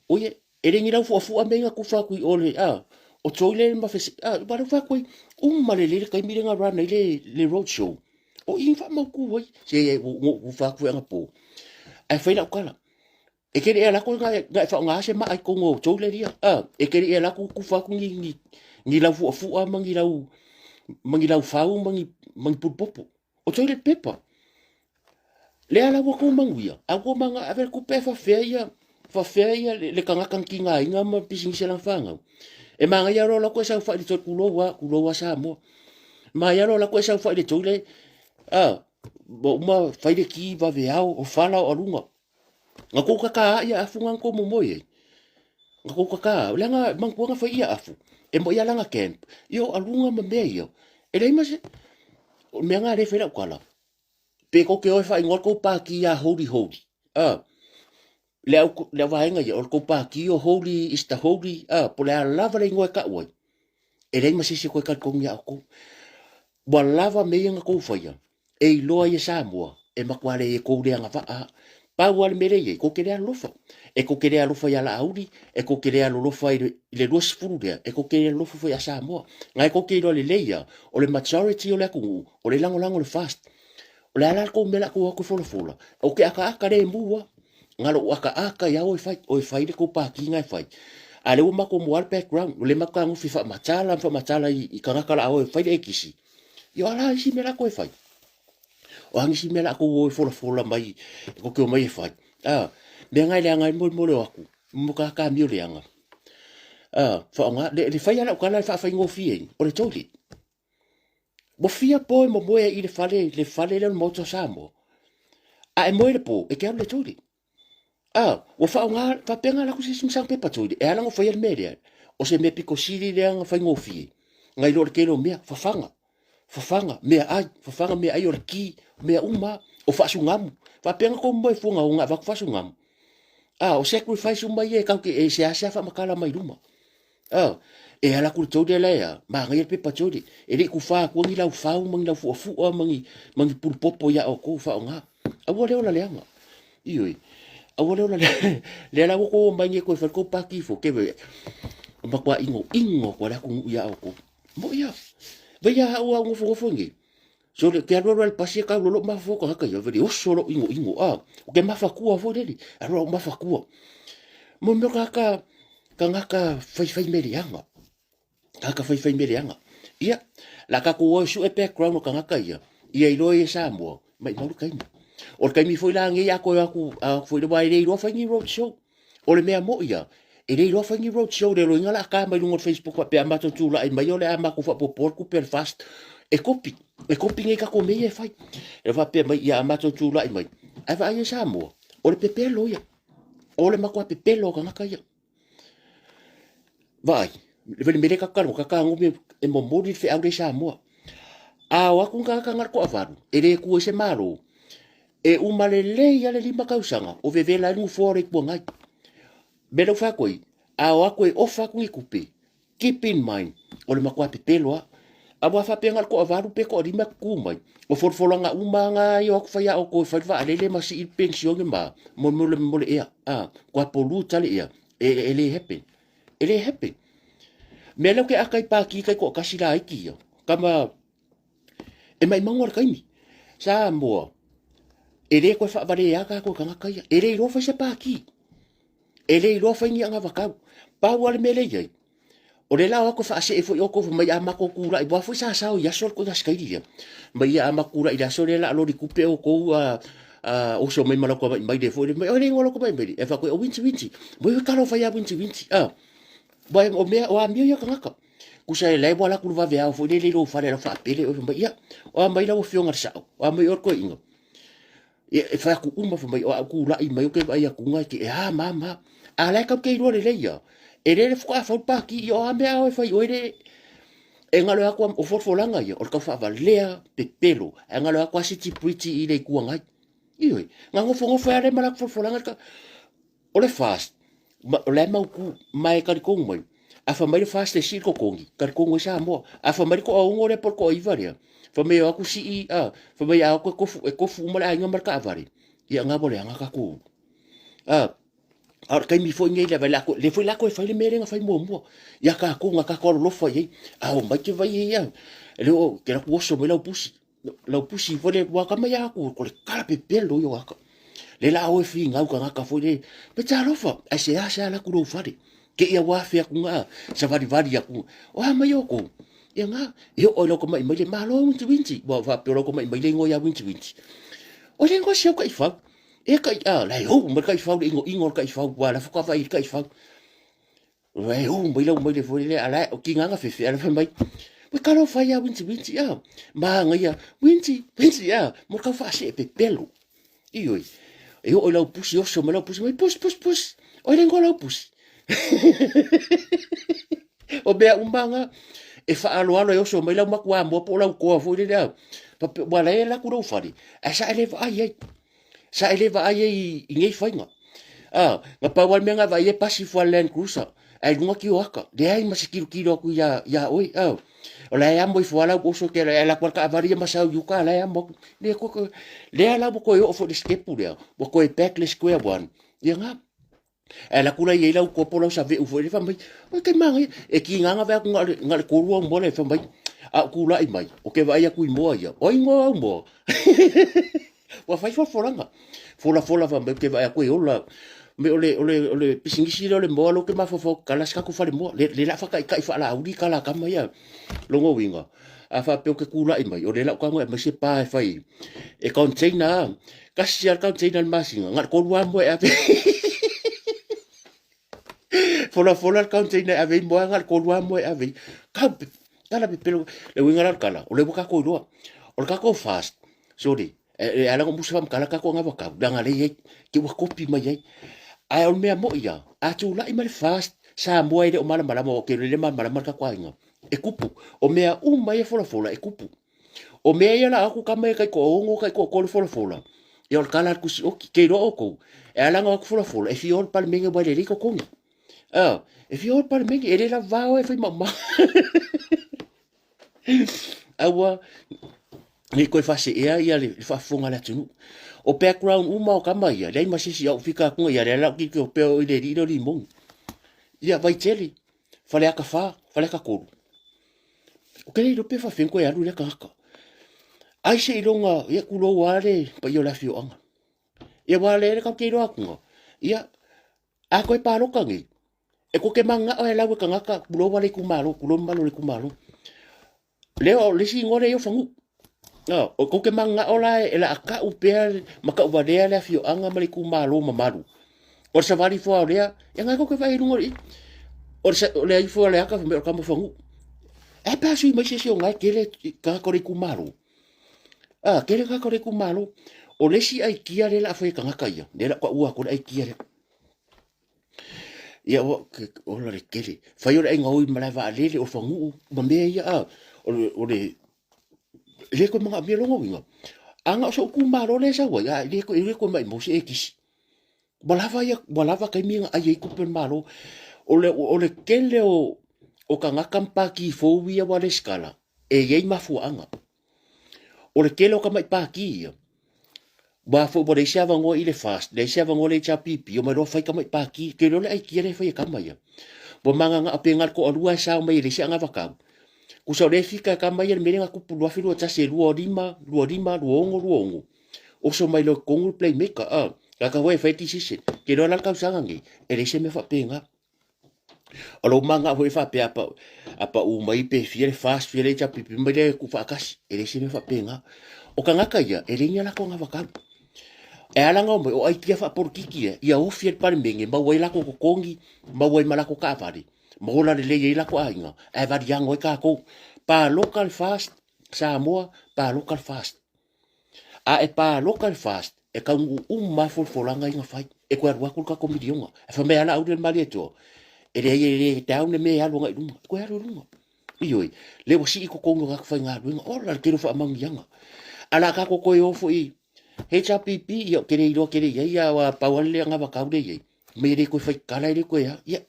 Oie, E le ni laufuafua mea ia na tufa atu i o le, a, o toilet ma fesi, a, ua leu fai atu ai, uma lelei le taimi lea na run ai le, le road show. O i na faamautu ai, se ua tufa atu foi anapo. Ae fai lau tala, e te le i alu atu na, na e faaaoga se maa i totonu o toilet ia, a, e te le i alu atu tufa atu ni, ni, ni laufuafua ma ni lau, ma ni laufau ma ni, ma ni pulupopo. O toilet paper. Lea la ua tou manuia, a ua maga ave le tupe faafefea ia, faafefea ia le, le tagata na tigaina ma pisinisi a lana fanau. E manaia loa latou e saofai i le toilet, tulou a, tulou a Samoa. Manaia loa latou e saofai i le toilet, a, ua uma fai le ti vaveao, o fala o aluga. Na tou kaka ai afu na tou momoe ai. Na tou kaka, leaga manatua na fai ia afu. E moi a lana camp, ia o aluga ma mea ia. E leai ma se, o le mea na lea e fai lau tala. Pe tou te o e faaigoa le tou pati ia Holy Holy, a, le au, le au vaega ia, o le tou pati o Holy is the Holy, a, po o le a lava le igoa e tau ai, e leai ma se isi e toe talitonu ia outou. Ua lava mea ia na tou faia, e iloa ai e Samoa, e matua le tou le agavaa a. Pau lava le mea lea e i ai, tou te le alolofa. E tou te le alofa ia Laauli, e tou te le alolofa i le, i le 20 lea, e tou te le alolofa foi ia Samoa. Na e tou te iloa lelei lava, o le majority o le atunuu, o le lagolago i le FAST. O le a la le tou mea o le a tou o atu e folafola? Ou te akaaka lemu lava. Na lou akaaka ia oe fai, oe fai le tou pati na e fai. A lea ua matou moa le background, o lea matou tagofi faamatala ma faamatala i, i tagata la a oe fai le ekisi. Ia o a la isi mea la toe fai? O a nisi mea la kou o e folafola mai e koke o mai e fai. A, mea ngai leaga ai molemole o aku, mo ka kamio leaga. A, whaonga, le whai ala o kala e whawhaingofie ai, o le toilet. Ua fia po e momoe ai i le fale lea o le Maota o Samoa. A e moe le po, e te alu i le toilet. A, ua faaaoga, faapea na alu atu se isi ma sana pepa toilet, e ala ona faia le mea lea, o se mea pito sili lea ona faigofie, nai lo le tele o mea, fafaga, fafaga, meaai, fafaga meaai o le ki, mea uma lava, o faasugamu. Faapea na tou moe fua na o na avatu faasugamu. A, o sacrifice uma ia e tatou te, e seasea faamatala mai luma. Oh, e ala atu i le toilet la e a, manaia le pepa toilet. E le i tufa atua ni laufau ma ni laufuafua ma ni, ma ni pulupopo ia outou faaaoga. Aua le ola leaga. Ioe. Aua le ola leaga. Lea la ua tou omai nei e toe fai le tou pati ifo, ke ve, matua inoino atu lava le atunuu ia outou. Moi lava. Vei lava au a ou nofonofo nei. So le ke alu alu le pasi e kau lolo mafatua tagata ia vele oso lo ino ino a o ke mafatua foi lele alu au mafatua mo mea tagata tagata fai fai mea leaga tagata fai fai mea leaga ia la tatou o e sue background o tagata ia ia iloa ia Samoa maimau le taimi o le taimi foi la nei a toe atu a foi le wa e le iloa fai ni road show. O le mea moi ia, e le iloa fai ni road show le loiga la ka mai luga o le Facebook faapea a matou tulai mai o le a matou faapopoa le tupe a le fast. E kopi, e kopi nei tatou mea ia e fai. E faapea mai ia a matou tulai mai. Ae vaai e Samoa, o le pepelo ia. O le matua pepelo o tagata ia. Vaai, le mea lea tatou talanoa, tatou tagofi e momoli le feau lea i Samoa. A o atu ni tagata na o le toavalu, e le tu ai se Malo, E uma lelei lava le 5 tausaga o vevela ai le nofoa o le Itu Agai. Mea lea ua fai atu ai, a o atu e ofa atu ni tupe, keep in mind, o le matua pepelo lava. Aua faapea na o le toavalu pe toalima e tutu mai, o folafolaga uma lava na e o atu fai a outou e fai le vaalele ma sii le penisione ma mo le mo le ea, a, matua pollute lava le ea, e le happen. E le happen. Mea lea ou te aka i pākī taitoatasi laiti ia, tama E maimau le taimi. Samoa, e le toe faavalea tatou tagata ia. E le iloa fai se pākī. E le iloa fai ni anavatau. Pau lava le mea lea e i ai, o lea la o atu e faasee foi outou fai mai a matou tulai, aua foi sa sao i aso le ituaiga sikaili lea. Mai ia a matou tulai i le aso lea o le a loli tupe outou a oso mai ma lau tamai maile foi lea. Mai oi le igoa o lau tamai maile? Ae fai atu, o Winti Winti. Moi talofa ia Winti Winti. Aua o mea, o amio ia tagata. Kusa e lae ua alu atu le vaveao foi lele i lou fale lau faapele oe fai mai, ia, o a mai lau afioga i le sao, o a mai oe le toeaina. Ia, e fai atu uma fai mai, o au tulai mai ou te vaai atu ga e te, e a ma ma. A la e tau te iloa lelei ia. E le le faatoa fau le pākī, ia o a mea a oe fai oe le, e galo atu o folafolaga ia, o le tau faavalea pepelo, ae galo atu a City Bridge i le Itu Agai. Ioe, na nofonofo ai lava ma latou folafolaga, O le FAST, o la e mautu, ma e talitonu mai, a fai mai le FAST e sii le totogi, talitonu ai Samoa. A fai mai le toaono lea po o le toaiva lea, fai mai e o atu sii, a, fai mai a o atu e tofu, e tofu uma le aiga ma le taavale, ia na ua leaga tatou. A, a o le taimi foi lenei lea, lea foi la toe fai le mea lea na fai muamua, ia tatou, na tatou alolofa i ai, a omai te vai ai, a, lea ua, te alu atu oso mai lau pusi. Lau pusi foi le ua ka mai aku ko le kala pepelo yo aka. Le la oe finau tagata foi le pe talofa ai se a se ala ku lou fale. Ke ia wa fe aku nga sa vali vali aku. O a mai oko. Ia nga e o lau ka mai mai le malo winti winti. Wa fa pe lau ka mai mai le ingo ia winti winti. O le ingo se o ka ifau. E ka a la ho mai ka ifau le ingo ingo ka ifau wa la fuka vai ka ifau. Wai hu mai lau mai le foi le ala o ki nganga fefe ala fai mai. We kalo fai a winti winti a. Ma ngai a winti winti a. Mo kau fa se pe pelo. Ioi. E o lau pusi oso mai lau pusi mai pus pus pus. O le ngo lau pusi. O mea umanga e whaaloalo e oso mai lau makua moa po lau koa foi le lea. Pape wala e la ku lau fale. Ai sa ele vaai ai. Sa e le vaai ai i nei faiga. A, na pau lava le mea na vaai ai pasi fua le Land Cruiser, ae i luga kioaka, leai ma se kilokilo atu ia, ia oe. A, o la e amo ifo lava lau oso ke e alu atu lava le taavale ia ma sau i uka, a la e amo atu. Le koe, lea la ua toe oo foi i le sitepu lea, ua toe back le square one, ia na. Ae alu atu la i ai lau kopo lau saveu foi lea fai mai, oi kai manaia. E tiga na vaai atu na o le tolu au moa lea fai mai, a ou tulai mai, ou te vaai atu i moa ia, o ai moa au moa? Ua fai folafolaga. Folafola fai mai ou te vaai atu e ola. Me o le, o le, o le pisinisi lea o le moa lea ou te mafaufau, kala se tatou falemoa. Le, le la faataitai faalauli kala a tama ia. Lona uiga, A faapea ou te tulai mai, o lea la ou tago e aumai se pa e fai e container a. Tasi lava le container i le masina, na o le 3 lava moa e ave. Folafola le container e ave ai moa, na o le 3 lava moa e ave ai. Kau, tala pepelo, le uiga la o le tala, o lea ua tatou iloa. O le tatou fast, sorry, e ala ona musa faamatala tatou anavatau, leaga lea e i ai, te ua kopi mai ai. Ae o le mea moi lava, a tulai mai le fast Samoa e le o malamalama, aua ou te iloa e le malamalama le tatou aiga, e kupu. O mea uma ia e folafola e kupu. O mea ia la aku tama ia taitoaono, taitoatolu folafola, ia o le tala a le tusi oti. Ke iloa outou, e ala ona o atu folafola, e fia o le Palemene aua e lelei totogi. E fia o le Palemene, e le lava oe e fai maumau. Aua ne i toe faaseea ia le faafofoga a le atunuu. O background uma o tama ia, leai ma se isi au fika atu ia lea la ou tilotilo pea o i le alii lea o Limoni. Ia Vaitele, Faleata 4, Faleata 3. Ou te le iloa pe faafefea ona toe alu lea tagata. Ai seiloga, ia tulou lava le paia o le afioaga. Ia aua o lea tatou te iloa atu, ia a toe palota nei, e tou te mananao e lau e tagata, tulou lava le itumalo, tulou le mamalu o le itumalo. Lea o le isi igoa lea e i ai o Fanuu. O tou te mananao la e laatau pea ma tauvalea le afioaga ma le itumalo mamalu. O le savali ifo lava o lea, ia na tou te vaai i luga o le i. O le ifo a le aka fai mai o le tama o Fanuu. E a pe a sui mai se isi o na e tele tagata o le itumalo. A, tele tagata o le itumalo. O le isi aikia lea o le a fai e tagata ia, lea o le a taua atu le aikia lea. Ia ua ola le tele. Fai o le aiga o i malae vaalele, o Fanuu ma mea ia, a, o le, e le toe manaomia lona uiga. A na o so'u itumalo lea e sau ai, a e le toe maimau se ekisi. Ua lava ia, ua lava taimi na ai ai tupe a le Malo. O le tele o tagata ma pati fou ia ua resitala, e i ai mafuaaga. O le tele o tamai pati ia, aua foi ua leai se avanoa i le FAST, leai se avanoa i le HRPP, omai loa fai tamai pati. Ou te iloa le aikia lea e fai e tama ia. Ua mananao pe na o le toalua e sao mai e leai se anavatau. Tusa o lea e fika e tama ia le mea lea na tupu 2021, e 25, 25, 26, 26. Oso mai loa i totonu le playmaker, a. Tagata foi e fai decision. Ou te iloa la le tausaga nei, e leai se mea faapena. O lou manao foi faapea a pau mai pe fia le FAST fia le HRPP mai lea e tuufaatasi, e leai se mea faapena. O tagata ia, e leai ni a latou anavatau. E ala ona omai, o aikia faapolokiki ia, ia ofi ai le Palemene, maua ai latou totogi, maua ai ma latou taavale, ma ola lelei ai latou aiga, ae valiago ai tatou. Palota le FAST, Samoa, palota le FAST. A e palota le FAST, e taunuu uma lava folafolaga ia na fai. E toe alu atu le tatou miliona. Ae fai mai lava Laauli le Malietoa, e leai e le down le mea e alu agai i luga. E toe alu i luga. Ioe, lea ua sii totogi o tagata faigaluega. Ola le tele o faamanuiaga. Ae o le a tatou toe o foi i HRPP, ia ou te le iloa tele i ai, aua pau lava le anavatau lea e i ai, mea e le toe fai tatala e le toe a. Ia,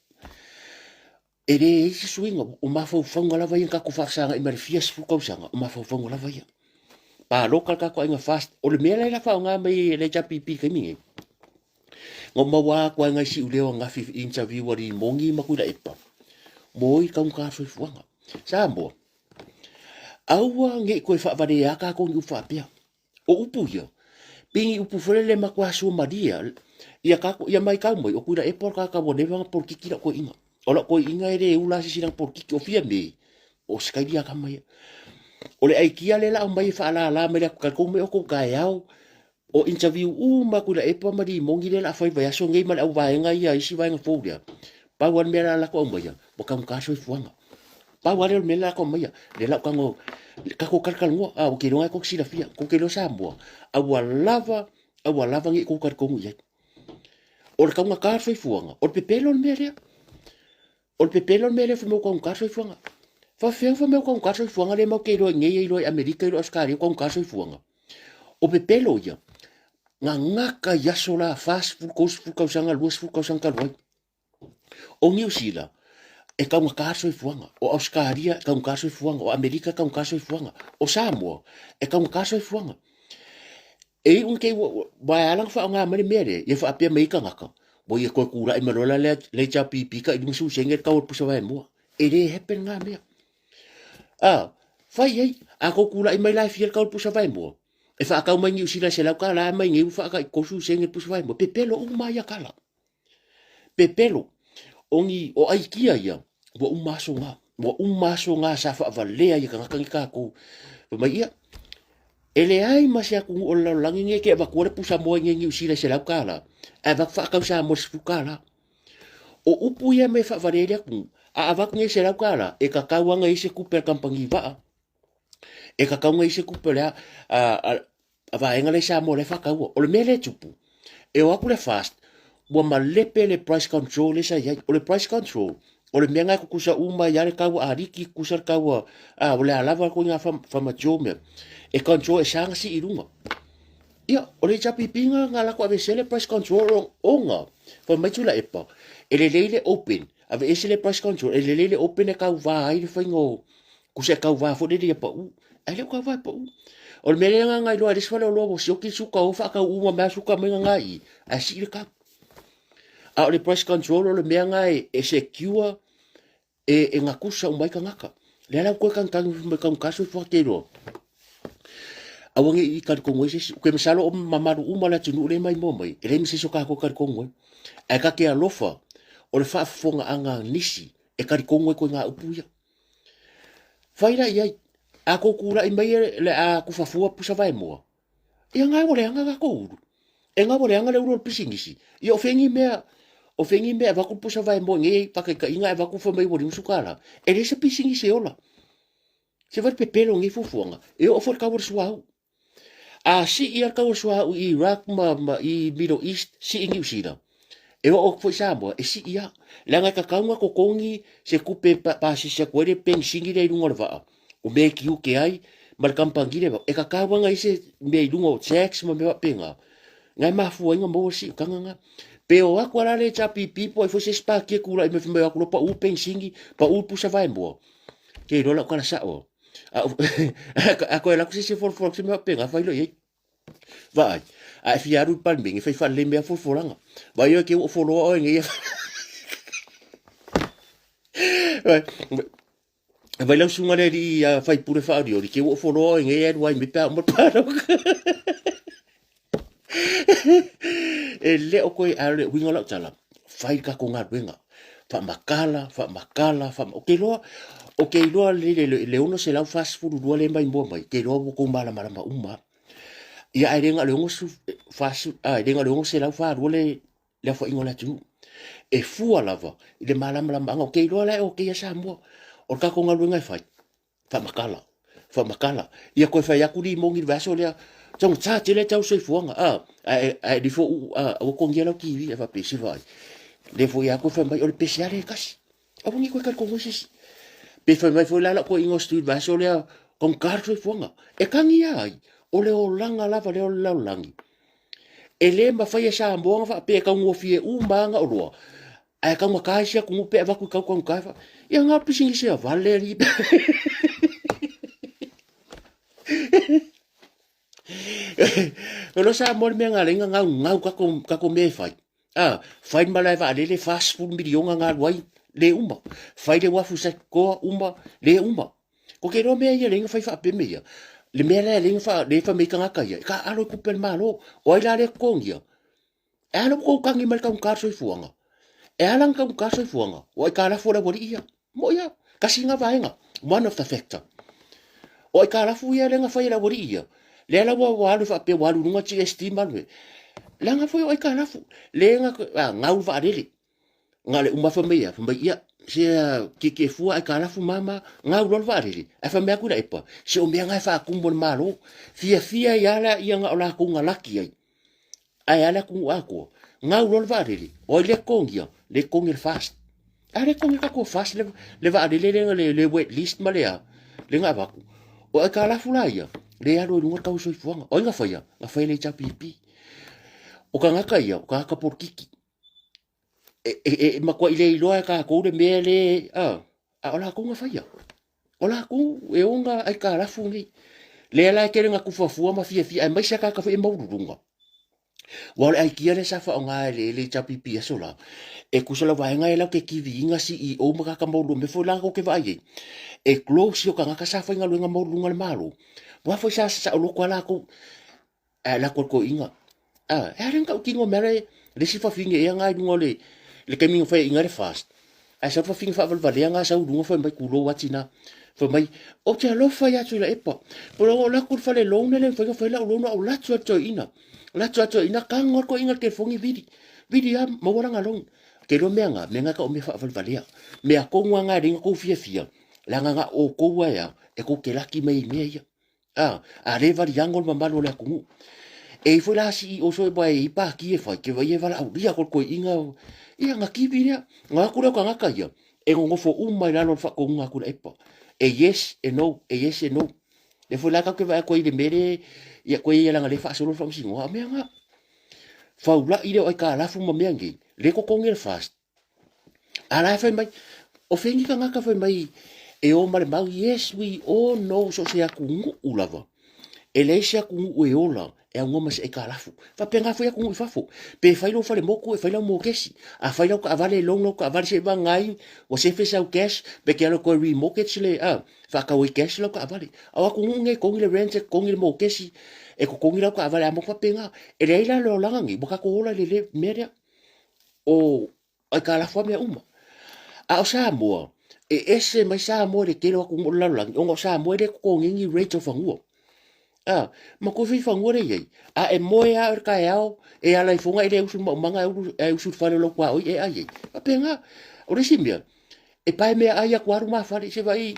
E leai se suiga, o mafaufauga lava ia na tatou faafesagai mai le fia sefulu tausaga, o mafaufauga lava ia. Palota le tatou aiga FAST, o le mea la e la faaaoga mai e le HRPP i le taimi nei, na ou maua atu ai nai siuleo ananafi i interview a Limoni ma Tuilaepa, moi taugata le soifuaga. Samoa, aua ne i toe faavalea tatou ni upu faapea. O upu ia, pei ni upu foi lele matua suamalie ia tatou, ia maitau mai, o Tuilaepa o le tagata ua leva ona polokiki lau toeaina. O lau toeaina e le ula lava se isi i lana polokiki. O Fiame, o se kaili a tama ia. O le aikia lea la aumai e faalala mai le atu, talitonu mai outou taeao, o interview uma a Tuilaepa ma Limoni lea la a fai vaiaso nei ma le auvaega ia, isi vaega fou lea, pau lava le mea la latou aumaia, ua taugata le soifuaga. Pau lava lea o le mea lea o le a aumaia, lea la ou tago, tatou talatalanoa, a ou te iloa lava tou te silafia, tou te iloa Samoa, aua lava, aua lava ne i tou talitonu i ai. O le taugata o le soifuaga, o le pepelo le mea lea. O le pepelo le mea lea fai mai ua taugata le soifuaga. Faafefea ona fai mai ua taugata le soifuaga lea matou te iloa i inei, iloa i Amerika, iloa i Ausetalia ua taugata le soifuaga. O pepelo ia, gagata i aso la 40, 30 tausaga, 20 tausaga talu ai. O Niu Sila, e taugata le soifuaga. O Ausetalia, e taugata le soifuaga. O Amerika, e taugata le soifuaga. O Samoa, e taugata le soifuaga. E iu ina te i ua, ua ala ona faaaoga mai le mea lea, ia faapea mai ai tagata, ua ia toe tulai mai loa la le HRPP tai 50 sene le tau o le pusa vaemoa. E le happen lena mea. A, fai i ai, a tou tulai mai la e fia le tau o le pusa vaemoa, e faatau mai Niu Sila i $100, a mai nei ua faatau i 30 sene le pusa vaemoa, pepelo uma lava ia tala. Pepelo, o ni, o aikia ia, ua uma aso na. Ua uma aso gā sa faavalea ia tagata nei tatou. Fai mai, ia, e leai ma se atunuu o le lalolagi nei e te avatua le pusa moa i nei Niu Sila i $100, ae avatu faatau i Samoa i le $10. O upu ia mea e faavalea ai le atunuu, a avatu nei $100, e tatau lava ona i ai se tupe a le kamupani vaa, e tatau ona i ai se tupe a, a, a vaega la i Samoa la e faataua. O le mea lea e tupu, e o atu le FAST, ua malepe le price control lea sa i ai. O le price control, o le mea lena e tutusa uma ai lava le tau a aliki, tutusa le tau a, a o le a lava koe ngā whamatiō mea. E control e sa nga sii i lunga. Ia, o le HRPP nga, nga lako ave se le price control ona, whai mai tula epa, e lelei le open, ave ese le price control, e lelei le open e kau vā ai le whainga o, kusa e kauvā foi lele ia pau. Ae le o kauvā e pau. O le mea lea nga ngai loa le isi fale o loa ua sioki suka o whaakau uma mea suka mai nga i, ae sii le kau. A o le price control o le mea nga e, e secure e, e nga kusa umai kangaka. Lea lau koe kang kang mai kang kaso i whakate loa. Aua nge i karikongo ai se isi. Ke masalo o mamalu uma le atunuu le mai mua mai, e leai ma se isi o kākou karikongo ai. Ae ka ke alofa o le faafofogaaga a nisi e karikongo ai koe ngā upu ia. Whai la i ai, a kou kūlaʻi mai e le a kufafua pusa vaemoa, ia ngae ua leaga ka kou ulu. E ngae ua leaga le ulu o le pisinisi. Ia o fengi mea, o fengi mea e vaku pusa vaemoa ngei whakaikainga e vaku wha mai ua limusu ka la. E leai se pisinisi e ola. Se whare pepelo ngei fuafuaga, e oo foi le kau o le suauu. A sii a le kau o le suauu i Iraq ma, ma i Middle East, sii Niu Sila. E oo atu foi i Samoa, e sii lava. Leaga e tatau ona totogi se tupe e pasese atu ai le penisini lea i luga o le vaa, o mea e tiute ai ma le kamupani lea, e tatau lava ona i ai se mea i luga o tax ma mea faapena, na e mafua ai ona maua le siitaga lena. Pe o atu lava la le HRPP po o ai foi se isi pati e tulai mai fai mai o atu loa pau le penisini, pau le pusa vaemoa, ke iloa lau tala sao. A koe alu atu se isi e folafola atu se mea faapena, fai loa i ai. Vaai, a e fia alu i le Palemene, fai faalelei mea folafolaga. Vaai oe te ua foloa oe nei. Vai lau susuga le alii a faipule faaolioli, te ua foloa oe nei e alu ai mai pe a uma le palota. E le o koe, a o le uiga o lau tala, fai le tatou galuega, faamatala, faamatala, faamatala. Ou te iloa, ou te iloa le, le, le, le 642 lea mai mua mai, te iloa ua tou malamalama uma. Ia ae le na o le 60, a, e le na o le 642 le, le aofaiga o le atunuu. E fua lava i le malamalamaaga, ou te iloa la e okay ia Samoa. O le tatou galuega e fai, faamatala, faamatala. Ia toe fai atu limoni i le vaiaso lea, taugata tele tau soifuaga, a, ae, ae lifo uu, a, ua togia lau TV, ae faapea, se vaai. Le foi a toe fai mai, o le pese lava lea e tasi. Aua ne i toe talitonu ai se isi. Pe fai mai foi la lau toeaina o Stu i le vaiaso lea, taugata le soifuaga. E tagi ia ai, o le olaga lava lea o le lalolagi. E le mafai e Samoa ona faapea e taugofie uma ana oloa, ae taugata isi atunuu pe avatu i tau taugata e fa... Ia na o le pisinisi a vale alii. O Samoa le mea na ala ai ona gaugau tatou, tatou mea e fai. A, fai le malae vaalele 40 miliona na alu ai, le uma. Fai le uafu i Satitoa, uma, le uma. Ko te iloa mea ia leai na fai faapea mea ia. Le mea lea leai na fa, le fai mai tagata ia, e taaalo i tupe a le Malo. O ai la lea e totogia? E a la ua tou tagi mai le taugata o le soifuaga? E ala ona taugata le soifuaga, o aitalafu a le aualii ia. Moʻi lava, tasi lena vaega, one of the factor. O aitalafu ia lea na fai e le aualii ia, lea la ua alu e faapea ua alu i luga GST ma alu e. Leaga foi o aitalafu, lea na gau le vaalele. Na o le uma fai mai ia, fai mai ia, se tietie fua aitalafu ma ma, gau loa le vaalele. Ae fai mai atu Tuilaepa, se o mea na e faatumu e le Malo. Fiafia ai lava laia na o latou na laki ai. Ae a le atunuu atoa, gau loa le vaalele, o ai lea totogia? Le totogi e le FAST. A le totogi e tatou FAST le, le vaalele lea le, le wet list ma le a, le na avatu. O aitalafu la ia, le alu ai luga le tau o le soifuaga. O ai na faia? Na faia e le HRPP. O tagata ia, o tagata polokiki. E, e, e matuai le iloa e tatou le mea le, a, a o latou na faia. O latou e ona aitalafu nei. Lea la e tele na tufafua ma fiafia, aemaise a tagata foi e maualuluga. Aua o le aikia lea sa faaaoga e le, le HRPP i aso la, e tusa o lau vaega e lau te kiviina CEO ma tagata maualuluga, mea foi la tou te vaai ai, e close o tagata sa faigaluega maualuluga i le Malo. Aua foi sa saoloto lava latou, ae lako le toeaina. A, e a lea na tautino mea le, le isi fafine ea na i luga o le, le taimi na faiaina ai le FAST. Ae sau le fafine faavalevalea nga sau i luga fai mai kulou a tina. Fai mai, ou te alofa ia Tuilaepa. Po o alu atu i le fale loan e le mafai ona fai lau loan, a o latu lava le toeaina. Latu lava le toeaina, tago lava le toeaina i le telefoni vili. Vili lava maua lana loan. Ou te iloa mea na, mea na e tau o mea faavalevalea. Mea tonu lava na e leai ona tou fiafia, leaga na o outou lava e a, e tou te laki mai ai i mea ia. A, a le valiano le mamalu o le atunuu. E i ai foi la CEO soo aua e i ai pati e fai, ke vaai e valaaulia atu le toeaina, ia ona kivi lea. Ona o atu lea o tagata ia, e nonofo uma i lalo o le faatonuga a Tuilaepa. E yes, e no, e yes, e no. Lea foi la tatou te vaai atu ai i le mea lea, ia toe ia leaga o lea e faasolo le faamasinoga, a o mea na. Faulai lea o aitalafu ma mea nei, lea e totogi e le FAST. A la e fai mai, o fea ni tagata fai mai e o ma le mau, yes we all know so o se atunuu lava. E leai se atunuu e ola e aunoa ma se aitalafu. Faapena foi atunuu i fafo. Pe fai lou falemotu e fai lau mokesi. A fai lau taavale e loan lau taavale seiavagaga ai ua sefe sau cash pe te alu e toe remortgage le a faatau ai cash lau taavale. A o atunuu nei e totogi le rent e totogi le mokesi e totogi lau taavale a motu faapena. E leai la le olaga nei ua tatou ola i le mea lea. O aikalafu lava mea uma. A o Samoa, e ese mai Samoa i le tele o atunuu o le lalolagi, ona o Samoa e le totogi ai ni rate o fanua. A, matua foi fanua lea e i ai, a e moe lava oe i le taeao, e ala ifo e le usu i le maumaga ae usu i le fale o lau tuaoi e ai ai. Faapena. O le isi mea, e pae meaai atu lava lumafale, se vaai,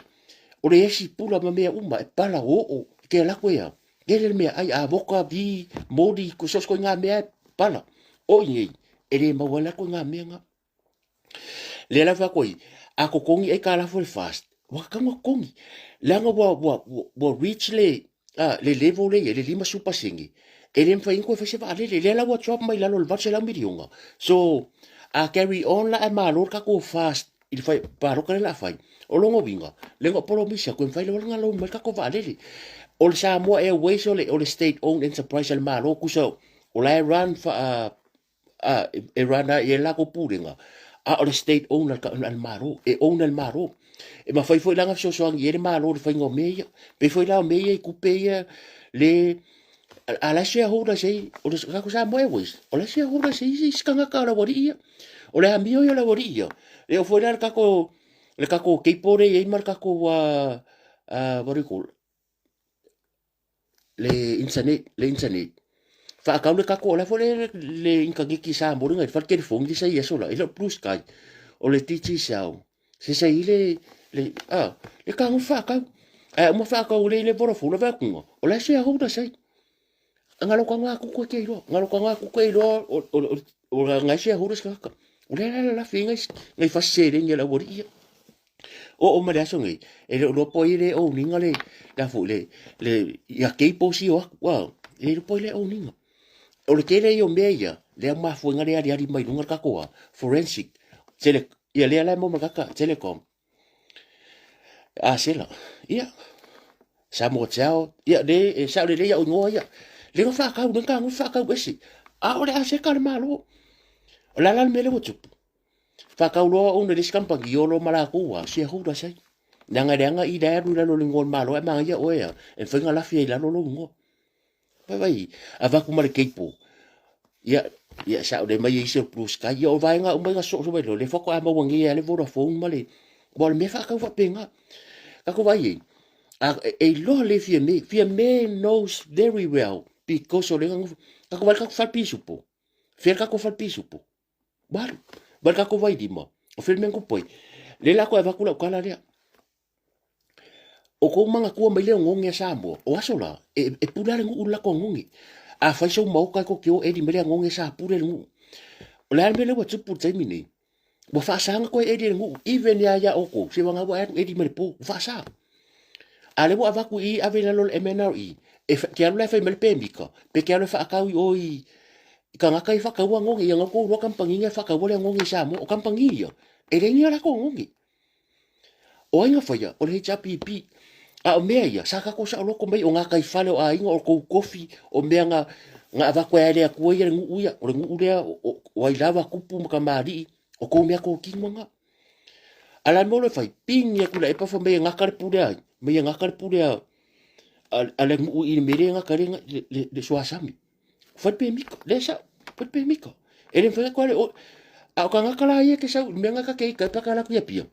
o le esi pula ma mea uma, e pala oo, e te alu atu e a, Tele le meaai, avoka, vi, moli, ko so o se koiga mea e pala. O i nei, e le maua ai la koiga mea nga. Lea la whai koi, a kokongi ai ka lafo le fast, ua kakau nga kokongi. Leaga ua, ua, ua, ua reach le, a, le level le ia, le 50%, e le mawhai koe whai se waalele. Lea la ua drop mai lalo le 800 miliona. So, a carry on la e malo le kakou fast, i le fai paloka lea o le a fai, o lona uiga, leaga o polomisi atu e mafai loa ona loan mai le tatou vaalele. O le Samoa Airways o le, o le state owned enterprise a le Malo, tusa o la e run faa, a, e run ai e le latou pulega, a o le state owned a le Malo, e own e le Malo. E mafai foi la ona fesoasoani i ai le Malo i le faiga o mea ia. Pei foi la o mea ia i tupe ia le a la e shareholders ai, o le tatou Samoa Airways, o la e shareholders ai isi tagata o le aualii ia. O le amio ia o le aualii ia. E oo foi la le tatou, le tatou cable lea e i ai ma le tatou what do you call, le internet, le internet. Faatau le tatou, o le a foi le, le initaneti i Samoa le fale telefoni le sa i aso la, e le o Blue Sky, o le Digicel. Se sa i le, le, a, le tago faatau. Ae uma faatau le i le Vodafone, le vaai o la e shareholders ai. Ngalo ka ngā kuku e te iloa, ngalo ka ngā kuku e iloa o, o, o, o la ngai shareholders kaka. O le la la fi ngai, ngai fasi seleni a le aualii ia. O o ma le aso nei, e le o loa po ai le owninga le, le a foi le, le, ia cable si o aku, a, e le po ai le owninga. O le tele ia o mea ia, lea mafua ai na le aliali mai luga le tatou a, forensic, tele, ia lea la e maua ma le kaka, telecom, Asela, ia, Samoa Tel, ia, le, e sao lelei au igoa ia. Le na whakau, le na whakau ese. A o le aseka le malo. O la la le mele ua tupu. Whakau loa ona le isi kamupani, i olo ma lakou a, shareholders ai. Leaga leaga i le alu i lalo o le igoa o le Malo, ae manaia oe a, e mafai ona lafi ai i lalo lou igoa. Vaai, avatu ma le cable. Ia, ia sao le mai e isi o Blue Sky. Ia o vaega uma ia soo mai le faatoa maua nei a le Vodafone ma le ua o le mea faatau faapena. Tatou vaai i ai, a, e iloa le Fiame. Fiame knows very well because o le nofo. Tatou vaai i le tatou fale pisupo. Fea le tatou fale pisupo? Ua alu. Vaai le tatou vailima. O fea le mea na tupu ai? Lea la toe avatu lau tala lea. O kou manatua mai le oneone a Samoa, o aso la, e, e pule a le nuu le latou oneone. A fai sou maoka e tou te o eli mai le oneone sa pule le nuu. O le a le mea lea ua tupu i le taimi nei? Ua faasa ona toe eli e le nuu, even ia ia outou, seiavagana ua e alu eli mai le po, ua faasa. A o lea ua avatu i i ave i lalo o le MNRE, e te alu la e fai mai le pemita, pe te alu e faatau i o i tagata ia e faataua oneone, ia na outou iloa kamupani ia e faataua le oneone i Samoa. O kamupani ia, e leai ni a latou oneone. O ai na faia? O le HRPP. A o mea ia, sa tatou saoloto mai o gataifale o aiga, o tou tofi, o mea na, na avatu ai e le Atua ia le nuu ia, o le nuu lea o, o ai lava tupu ma kamali'i, o tou mea totino na. A la le mea o lo o fai, pigi atu i le epa fai mai e gata le pule a ai, mai e gata le pule a, a, a le nuu i le mea lea e gata ai le, le, le, le suasami. Fai le pemita, lea e sao, fai le pemita. E le mafai ona toe o... A o kangaka la ia ke sau mea ngaka ke ika paka la ku ia pia.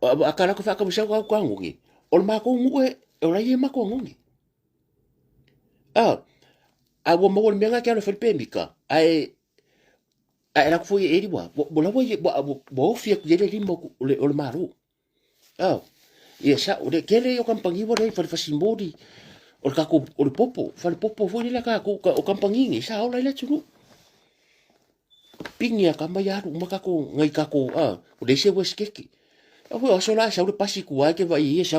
A ka la ku whaka wisau ka ku angoge. O le mākou ngu e o la ia mako angoge. A a ua maua le mea ngā ke alo whare pemika. A e a e la ku foi e eriwa. Ua lawa ia ua ofi aku ia le lima o le o le malo. Oh, ia sa, o le kele o kampangi wa le fale fasimoli o le kako o le popo, fale popo foi le kako o kampangi ngi sa ola ile tunu. Pingi a kama ia alu uma kako ngai kako a o le se west keki. A foi aso la sa le pasi ku ai ke vai ia sa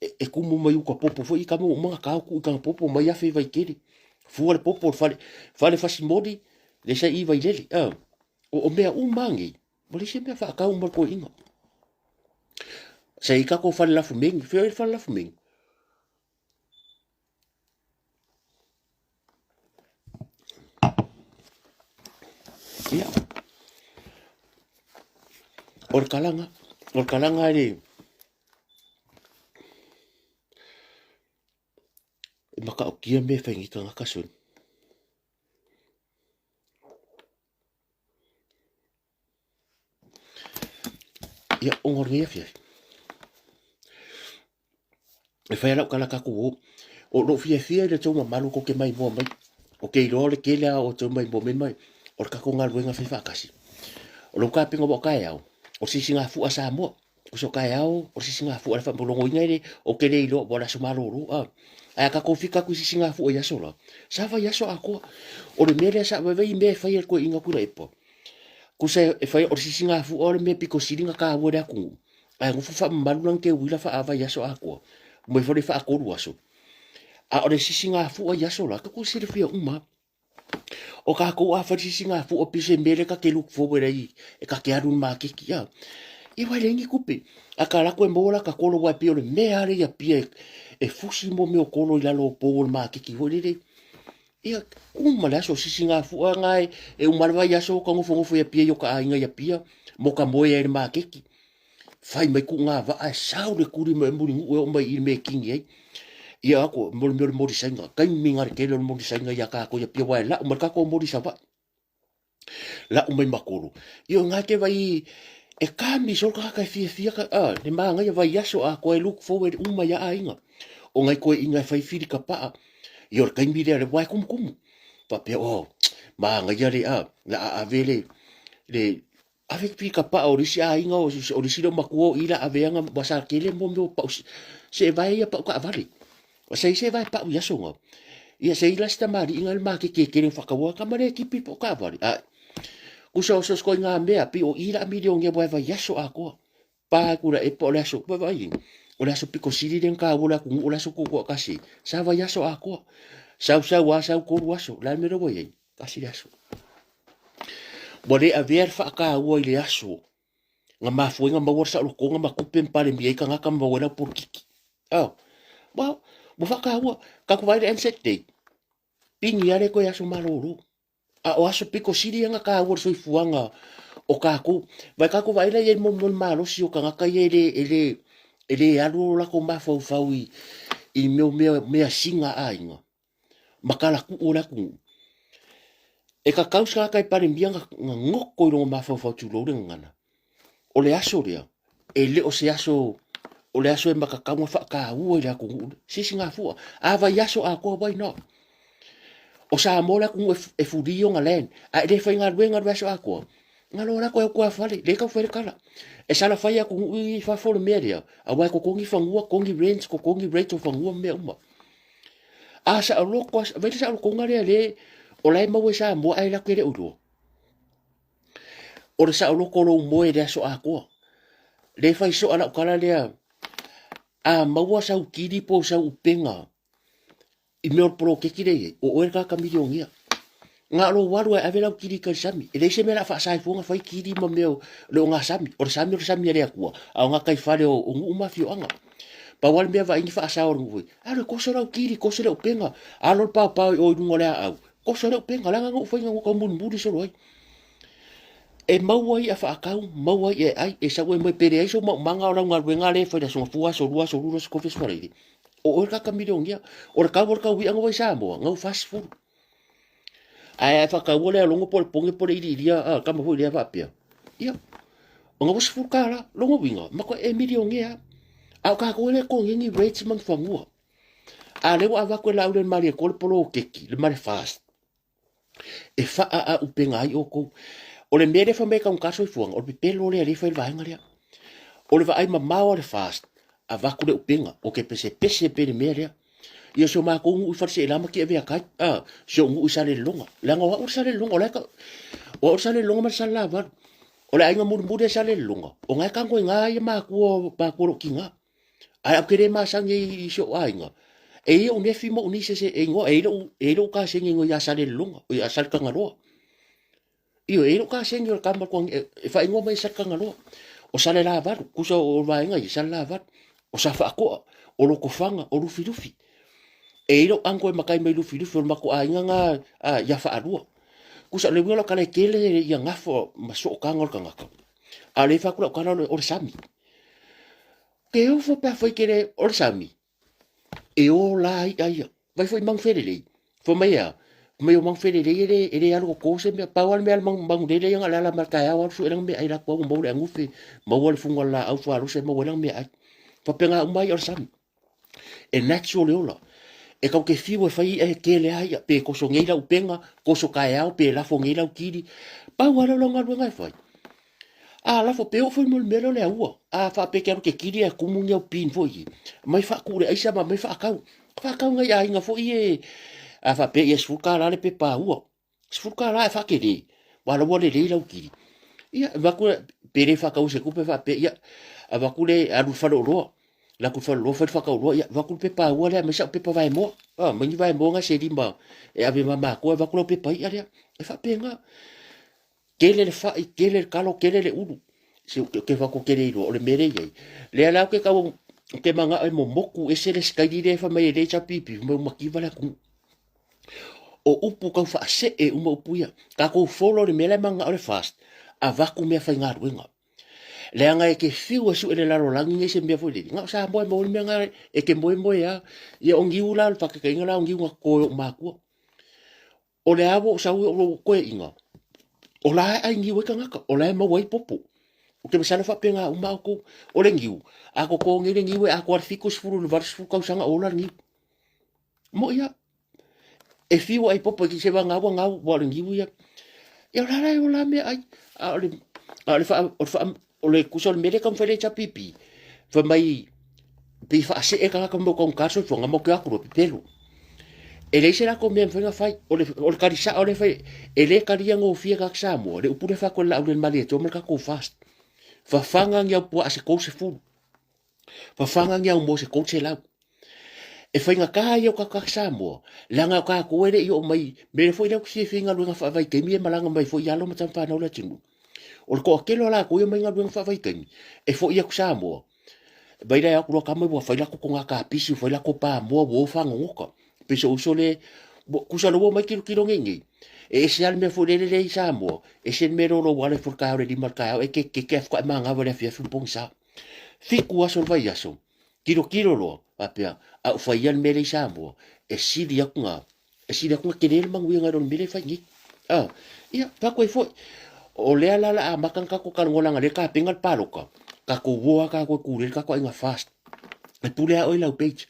e kumu mai uka popo foi kama uma ka ku ka popo mai afe vai kele. Fua le popo fale fale fasimoli le sa i vai lele. Ah, o mea uma ngi. Ua leai se mea faakau ma le toeaina. Sa i tatou fale lafu mengi, fea le fale lafu mengi? Ia. O le kalaga, o le kalaga e le e makaotia mea e fai nei tagata soni. Ia, o ngā lenei afiafi. E whai ala o kala kaku o. O lo fiafia i le tau mamalu ko ke mai mua mai. O ke iloa o le kele a o tau mai mua mai mai. O le kako ngā luenga whai whaakasi. O lo ka pinga wa o kae au. O sisi ngā fua Samoa. O so kae au, o sisi ngā fua le whamolongo inga ere, o ke le iloa, wa la so malolo. A, ai ka kofika ku sisi ngā fua i aso la. Sa vai aso a koa. O le mea lea sa vai vai mea e whai e koe inga kura e poa. Kusa e whai o le sisi ngā fua o le mea piko siri ngā kā ua le akungu. Ai ngofu wha malu lang ke uila wha ava i aso a koa. Mo e whare wha akoru aso. A o le sisi ngā fua i aso la, ka ko siri whia uma. O kākou a wharisisi ngā fua pise mele ka ke look forward ai e ka ke aru ma ke ki a. I wai lengi kupe. A ka lako e mola ka kolo wai pio le mea are ia pia e fusi mo meo kolo i lalo o pou o le makeki hoi lele. Ia uma le aso sisi ngā fua ngā e, e uma le vai aso ka ngofo ngofo ia pia i o ka ainga ia pia mo ka moe ai le makeki. Whai mai ku ngā waa e sau le kuri mai muri ngu e o mai i me kingi ai. Ia ako, mo le mea o le mori sainga. Kai mi ngā le kele o le mori sainga ia kākou ia pia wae lau mai kākou mori sa vai. Lau mai makoro. Ia o ngā te vai e kāmi so ka kai fia fia ka, a, le māngai a vai aso a koe look forward uma ia ainga. O ngai koe inga e whai whiri ka paa. Ia o le kaimi lea le wae kumu kumu. Papea, oh, māngai a le, a, la a ave le, le, Ave ki ka pa o risi aiga o o risi lo makua o ila ave anga wa sa kele mo mo pa se vai ia pa ka vale. O se se vai pa ia songa. Ia se ila sta mari inga ma ke ke kele whakawa ka mare ki pi po ka vale. A kusa o sos ko inga mea pi o ila mi le onge wa vai aso a koa. Pa kura e po le aso pa vai. O le aso piko siri le ka o la ku o le aso ku ko kasi. Sa vai aso a koa. Sau sau a sau koru aso. La me ro ai. Kasi le aso. Ua le avea le faataua i le aso na mafua ai na maua le saolotoga ma tupe ma palemia ai tagata ma maua ai lau polokiki. Oh, well, ua faataua, tatou vaai i le Anzac Day, pini lava le toe aso malolo. A o aso pito sili ia na taua i le soifuaga o tatou. Vaai tatou vaai la i ai mo le malosi o tagata ia e le, e le, e le alu o latou mafaufau i, i mea o mea, measina a aiga. ma kalakuu o le atunuu. E kakau se tagata e Palemia na noko i lona mafaufau tulou le gagana. O le aso lea, e le o se aso, o le aso e matatau na faataua i le atunuu lea. Se isi gafua. A vaiaso atoa, why not? O Samoa le atunuu e fuli ona land, a e le faigaluega le vaiaso atoa. Galo la koe au koe fale, le kau fai le kala. E sala fai atunuu i fafo o le mea lea, aua e totogi fanua, totogi rent, totogi rate o fanua ma mea uma. A saoloko a, vai le saolotoga lea le, o la e maua i Samoa ae latou te le o iloa. O le saoloko o lou moe i le aso atoa. Le fai soa lau tala lea, a maua sau kili po o sau upega i mea o le poloketi lea e i ai, o oe le tagata milionea. Na o lou alu e ave lau kili i kai sami. E leai se mea o le a faasa ai fua ona fai kili ma mea o le ogasami. O le sami o le sami a le Atua, a o gataifale o, o nuu ma afioaga. Pau lava le mea vaai ni faasa o le nuu e, alu e koso lau kili, koso le upega, alo le paopao i o i luga o le aau, koso le upega, leaga na ou faiga na tau mulimuli solo ai. E maua i'a faakau, maua i'a e ai, e sau e moe pe leai sou maumaga o lau galuega lea e fai i le aso Gafua, aso Lua, aso Lulu, aso Tofi, aso Faraile. O oe le tagata milionea. O le kau o le tau i'a na ua i Samoa, na ua 40. Ae a e faataua le alogo po o le poge po o le iliilia a le tama foi lea faapea, ia, ona ua $10. Lona uiga, matua e milionea lava. A o tatou e le totogia ni rates ma ni fanua. A o lea ua avatu e Laauli o le Malietoa le poloketi ma le FAST e faaauupega ai outou. O le mea lea e fai mai e taugata le soifuaga, o le pepelo lea lea e fai e le vaega lea. O le vaai mamao a le FAST, avatu le upega, ou te pesepese pea i le mea lea. Ia si o matou nuu i Faleseela ma Tiaveatai, a, si ou nuu i Salelologa. Leaga o au le Salelologa, o la e ta... O au le Salelologa ma le Salelavalu. O le aiga mulimuli e Salelologa, o na e tago i na ia matua, matua o lou tina. Ae ou te le masani ai i si ou aiga. E i ai ou nefi ma ou nieces e igoa, e i ai lou kasegi e igoa ia Salelologa, ia Saletagaloa. Ioe, e i ai lou kasegi o le tama e faaigoa mai e Saletagaloa. O Salelavalu, tusa o vaega ia, Salelavalu. O Safaatoa, o Lotofaga, o Lufilufi. E i ai lou uncle e matai mai Lufilufi, o le matou aiga na ia Faalua. Tusa, o le uiga o lau tala e tele ia gafa ma sootaga o le tagata. A o lea e fai atu lau tala o le sami. Te ofo pe afai ke le o le sami, e ola ai i'a ia. Vai foi manu felelei, fai mai e a? Fai mai o manu felelei e le, e le alu toto se mea. Pau lava le mea a le manu, manu lele ia na o le ala mai le taeao alu sue lana meaai la atu au maua le agufe, maua le fuga o le laau fualosa e maua ai lana meaai. Faapena uma ai i'a o le sami. E natural le ola. E tau te fiu e fai i'a e tele lava i'a, pe toso nei lau upega, toso taeao, pe lafo nei lau kili. Pau lava lea o lau galuega e fai. A lafo pe oo foi mo le mea lea o le aua. A faapea e te alu e te kili ae tumu ni au pin foi i, mai faatuu i le aisa ma mai faatau. Faatau i nai aiga foi ia a faapea ia $10 le pepa aua. $10 e faatele, aua o la ua lelei lau kili. Ia, avatu pe le faataua i se tupe faapea, ia, avatu le alu i le faleoloa, alu atu i le faleoloa fai le faatauoloa, ia, avatu le pepa aua lea, aumai sau pepa vaemoa, aumai ni vaemoa na se lima e ave ma matou, avatu lau pepa i'a lea. E faapena. Tele le fai, tele le talo, tele le ulu. Se ou te fai atu ou te le iloa, o le mea lea e i ai. Lea la ou te tau, ou te manao e momotu ese le sikaili lea e fai mai e le HRPP, fai mai ua mativa le atunuu. O upu tau faasee uma upu ia. Tatou follow le mea la e manao le FAST, avatu mea faigaluega. Leaga e te fiu e sue le lalolagi nei se mea foi lele. Na o Samoa e maua le mea na e te moemoe a. Ia o niu la, o le faataitaiga la o niu na toto e ou matua. O le a ua ou sau i lou toeaina, o la e ai niu ai tagata, o la e maua ai popo. Ou te masalo faapena uma outou. O le niu, a toto nei le niu e atoa le 70 i le 80 tausaga o ola le niu. Moʻi lava. E fiu ai popo i se vagau gau, ua o le niu ia. Ia o la la e ola meaai. A o le, a o le faa, o le faa, o le tusa o le mea lea e taumafai le HRPP, fai mai pei faasee tagata ma mau taugata le soifuaga, matou te o atu loa pepelo. E leai se latou mea e mafai ona fai. O le, o le tali sao lea e fai, e le talia gofie tagata Samoa, le upu lea e fai atu e le Laaulialemalietoa ma le tatou FAST. Fafaga ni au puaa se 30. Fafaga ni au moa se 300. E faigata ia o tatou tagata Samoa, leaga o tatou e le i oo mai, mea foi lea ou te fiafia i galuega faavaitaimi e malaga mai foi alo ma tama fanau o le atunuu. O le toatele o latou ia omai galuega faavaitaimi, e foi atu Samoa, mai la e o atu loa tama ua fai latou toga kapisi, ua fai latou pamoa, ua o fagogota. Pei se uso le, tusa o lea ua omai tilotilo nei nei, e ese lava le mea foi lele lea i Samoa, ese le mea lea o lou ala ifo i le taeao i le 5 i le taeao e kekeke ae faatoa e manava i le afiafi ua pogisa. Fitu aso o le vaiaso, tilotilo loa, faapea, a ou faia le mea lea i Samoa, e sili atu na, e sili atu na tele le manuia nai lo le mea lea e fai nei. Ah, ia, fai atu ai foi, o lea la la amata ona tatou talanoa leaga o lea e tapena le palota, tatou o lava tatou e pule le tatou aiga FAST. E pule lava oe i lau page.